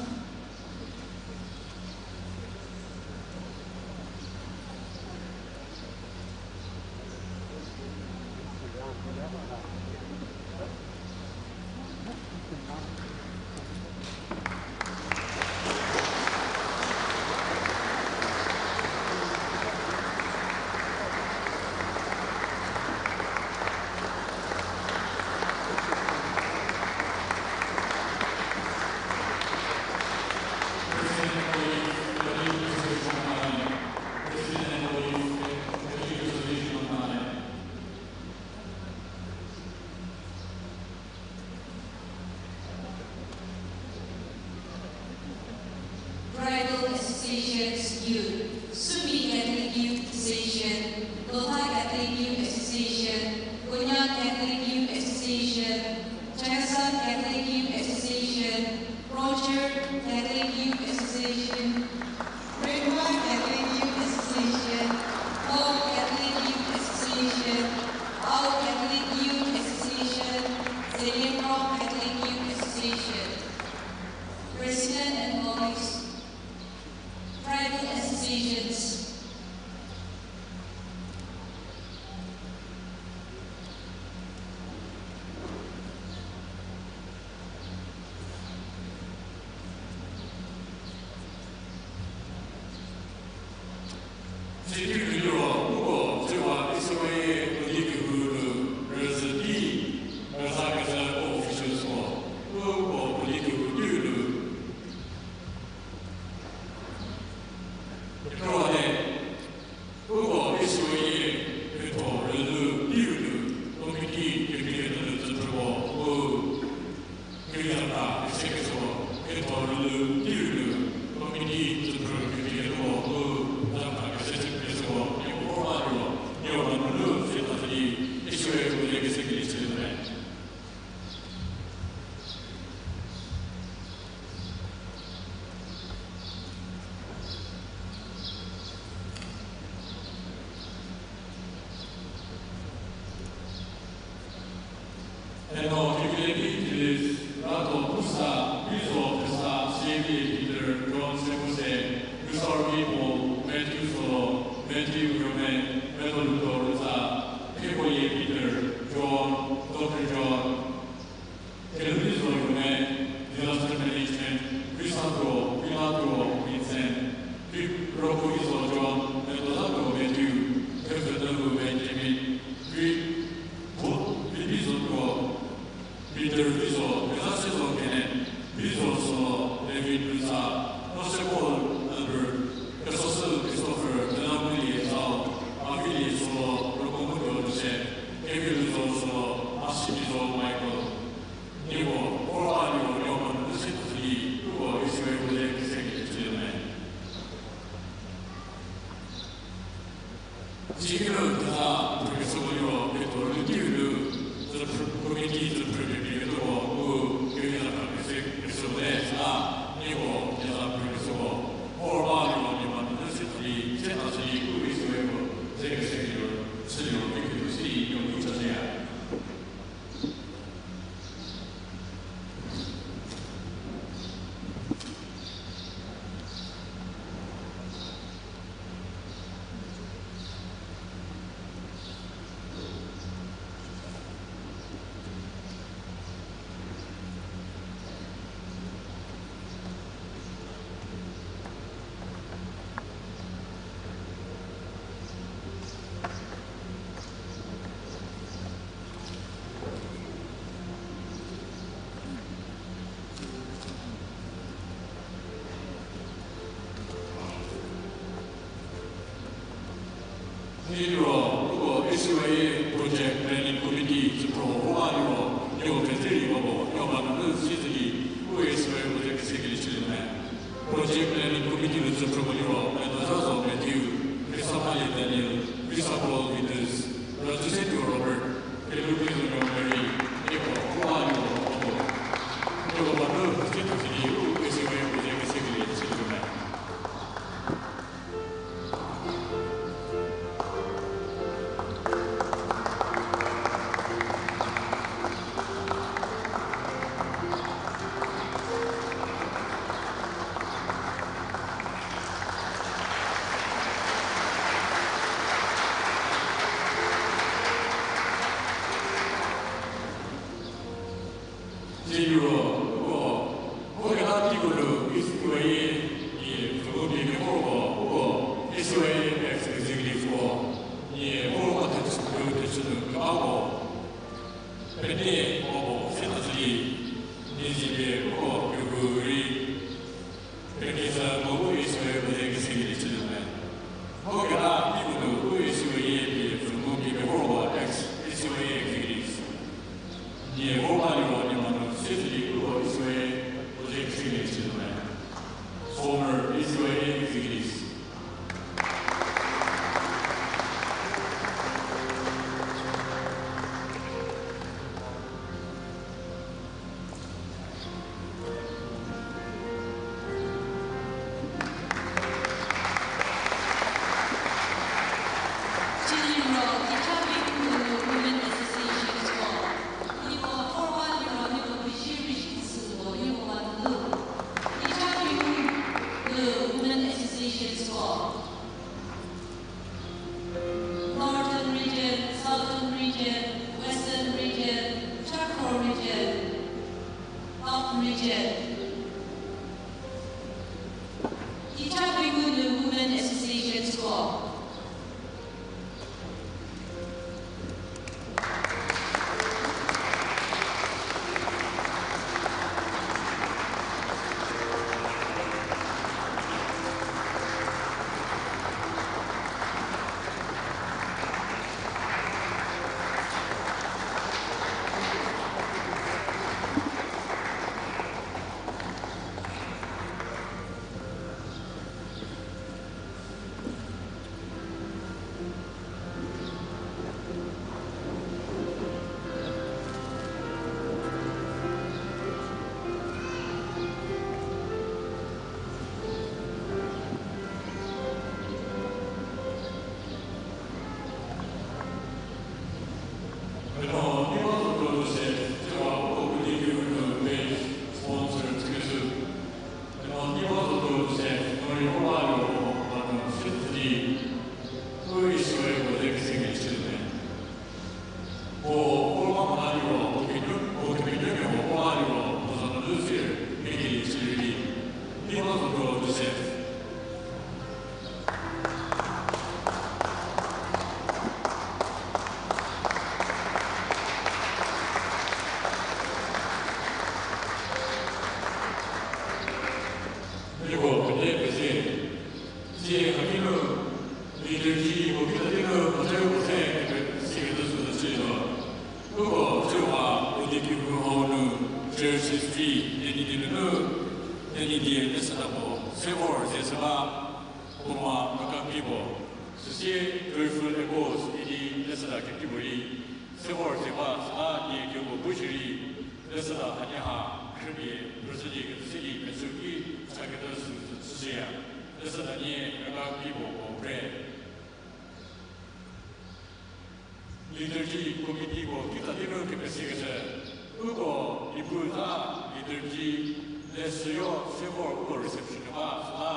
Tribal Associations Youth, Sumy Catholic Youth Association, Lotha Catholic Youth Association, Konyak Catholic Youth Association, Chakhesang Catholic Youth Association, Rochor Catholic Youth Association, Rengma Catholic Youth Association, Ho Catholic Youth Association, Ao Catholic Youth Association, Zeliangrong Catholic Youth Association. President and colleagues, Yes. Sidi liro, uko, tsewa, isiwe, udi kehou nu, rüzhü di, rüzha kezhü officials ko, uko, udi kehou di nu. Kekro de, uko, isiwe, ketho, rülu, di nu, committee, kekre, rülu, tsüphrüko, u. Kevitha kese keshüko, ketho rülu, di rülu, committee tsüphrü kevitha keko, u, zata kese keshüko, nieko ba liro, nieko ba nunu, se ta sidi, isiwe, u le kese keli chülie me. Eno kekreivi Julius, Rato Musa, Krizo Pesa, Xavier Peter, John Sekose, Gusarvi Paul, Matthew Solo, Matthew Roman, Pedro Ludo Ruza, Keboye Peter, John, Doctor John, Kelhoulizo Roman, Disaster Management, Grisatro, Pilatro, Vincent, Pi-, Rokovizo John, Pedro Matthew, Kepfhüdeu Benjamin, Pi-, Pu-, Pipizo Pro, Peter Vizo, Kezhasezo Kenneth, Vizo Solo, David Prinsa, Nose Paul Albert, Kesosü Christopher, Kenamulie Zhao, Avilie Solo, Rokomudo Joseph, Keviluzo Solo, Asibizo Michael. Nieko, vor ba liro nieko manu se tuo sidi, uko isiwe u le kese keli chülie me. Sidi liro keza phrükeshüko liro, ketho rülu di rülu, tsüphrü, committee tsüphrü kepeketoko, u, kevitha kese, kese le, süla, nieko, keza phrükeshüko, vor ba liro nieko manu se tuo sidi, se tuo sidi, u isiwe u le kese keli liro, chü liro, kekreituo sidi, nieko ki chashüya. Liro, uko A C Y A Project Planning Committee tsüphrü vor ba liro, nieko keze rei bako, nieko manu se tuo sidi, u A C Y A Project kese keli chülie me. Project Planning Committee nu tsüphrüko liro, Medozazo Matthew, Christopher Daniel, Christopher Vitus, Rütsüsetuo Robert, Kelhoulizo Mary, nieko, vor ba liro, nieko manu se tuo sidi, u A C Y A Project kese keli chülie me. Siro, uko, uko keta teiu nu, A C Y A, nie, pfhünuo pie kevor uko, uko, A C Y A ex-executive uko, nie, uko, uko, thechü, thechü nu, kebako. Pete, uko, se tuo sidi, nie, zipie, uko, kehou rei, Pekeza mo u A C Y A Project kese keli chülie me. Ho keta, teiu nu u A C Y A pie pfhünuo pie kevor uko ex-A C Y A executives. Nie vor ba liro nie manu se tuo sidi uko A C Y A Project kese keli chülie me. Former A C Y A executives. Region. Ita Pengou nu Women Association School. Nieko pete pezie. Sie hakinu liturgy puo kitsa di nu mhacheu puo se kepe sikecü süsü chütuo. Uko chüwa udi kikru hau nu church history Tenyidie nunu Tenyidie leshüda puo se vor se shü ba, puo ma maka ki puo. Süsie Joyful Echoes idi leshüda kekipuorei se vor se ba süla nie kehoupuo bu shierei leshüda hanie ha khrüpie phrüshülie kecü se di metsü ki chakecü süsü chüshüya. Leshüda nie maka ki puo puo pre. Liturgy committee puo kitsa di nu kepesikecü, uko ipu za liturgy leshüyo se vor uko reception nu ba süla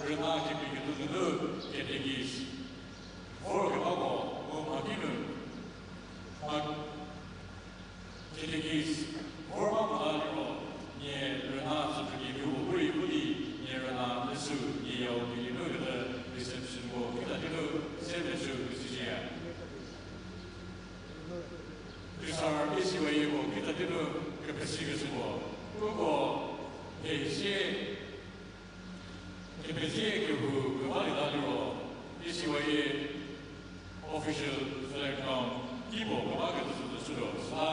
rüna kepiketuo nunu catechist vorkebako mu mhakinu mha catechist vor ba mota liro, nie rüna tsüphrülie kehoupuorei pu di nie rüna leshü nie yau kelie nu kecü reception puo kitsa di nu se metsü kecü shüya. Khrisar A C Y A puo kitsa di nu kepesikecü puo, uko thezie kepezie kehou keba lita liro, A C Y A official flag down ki puo kebakecü süsü chütuo süla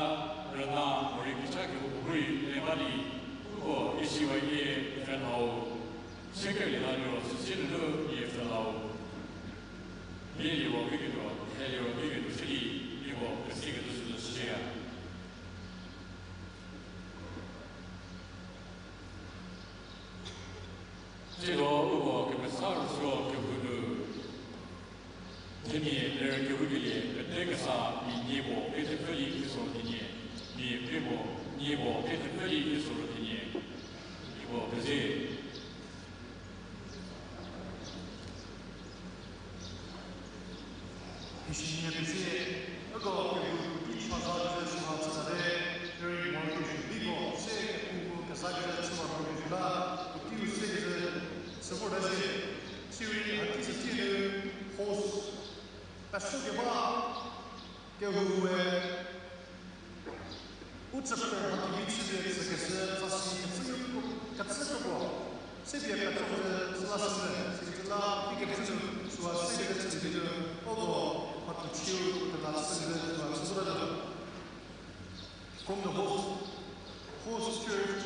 rüna morei kicha kehoupuorei le ba di, uko A C Y A fan hau se kerlie la liro süsie nunu nie fan hau mia liro kiketuo, he liro kiketuo se di, nieko pesiketuo süsü chüya. Tsiedo uko kemesa rüsuo kehou nu themia ler kehoukelie pete kesa mia nie puo pie thepfü di kiesuo thenie, mia pie puo nie puo pie thepfü di kiesuo thenie, nieko pezie. Ishinie pezie, uko kehou puotei chüza kecü süha chütate, derei morei kehou biko se kehou kesa kecü chüwa morei la, puoteiu se kecü chü vorta sie, sirei haki sütie nu host peso keba kehou we u chüpfü mhakevi chüpie tsükeshü tsasi kecü, kecü kropuo, se pie pekro kecü süla sünyü, sikecü la ikecü nu süha se kecü chülie di nu, uko mhatho chiu kela chükecü süha chüshütatuo. From the host, host church,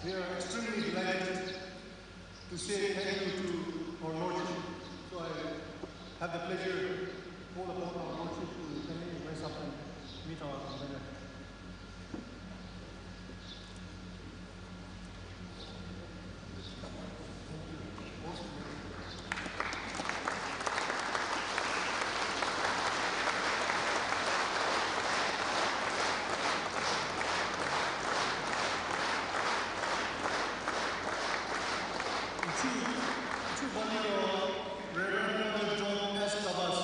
we are extremely delighted to say thank you to our Lordship. So I have the pleasure to call upon our Lordship to kindly rise up and meet our convener. Reverend Father John S. Tabas,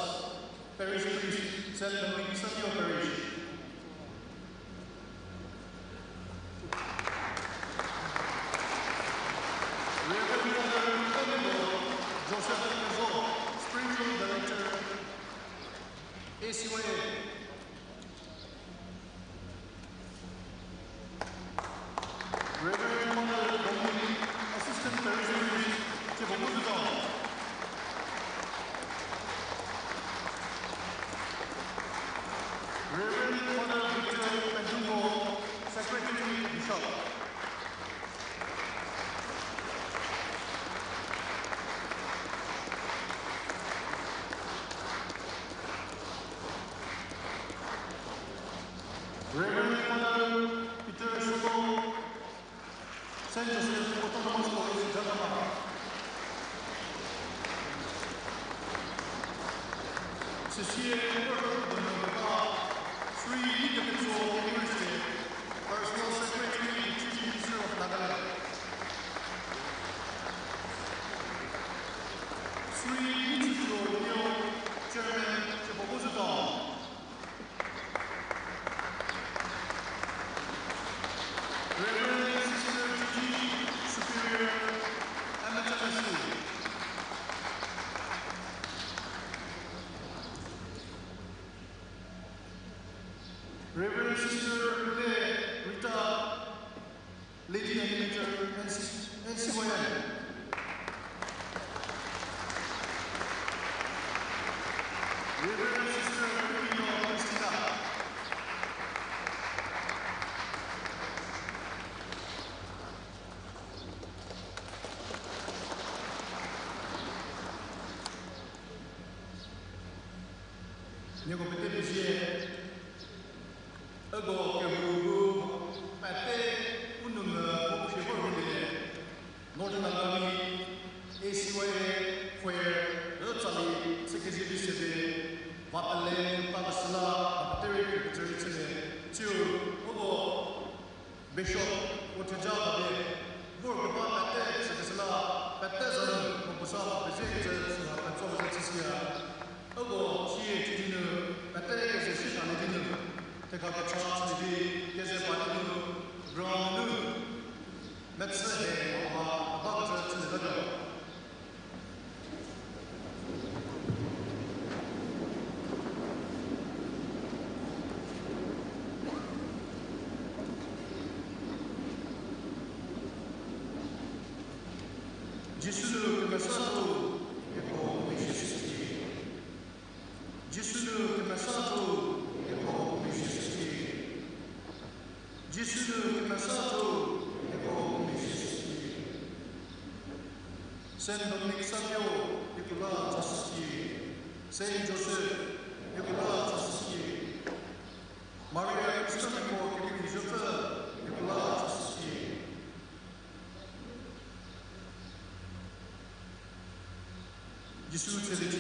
Parish Priest, Saint Dominic Savio Parish. Bishop. Reverend Father Peter Solo, Saint Joseph Autonomous College, Jakhama. Süsie, Sri Ikepetso University, Personal Secretary to Chief Minister of Nagaland. Sri Mitsuko Neo, Chairman, Chief of Hospital. Reverend Sister Gigi, Superior, Amateur School. Reverend Sister Rule Rita, Lady Animator, N C, N C Y M. Reverend Sister Rita Christina. Nieko pete pezie, uko kehou bu pete u nou mu puo puo shie vor rülie, Northern Nagami A C Y A choir, rütsali, sekezhü vi sede, va pele, pa kesüla, va pete rei kecü rei chülie, tsiu, uko Bishop, u theja ba pie, vor keba pete chükeshü la, pete za nu, puo puo sa, pezie kecü süha petso kecü chüshüya. Uko, sie chü di nu, pete keze shi thalie di nu, thekha kecha chülie di, keze pa di nu, ground nu, metsü he, hauha, keba kecü chülie ta. Jisu nu kemesa tho, hieko mia shie süki. Jisu nu kemesa tho, hieko mia shie süki. Jisu nu kemesa tho, hieko mia shie süki. Saint Dominic Savio, hieko la cha süki. Saint Joseph, hieko la cha süki. Maria Christian hieko kemia zhüpfü, hieko la cha süki. Jisu tsülie di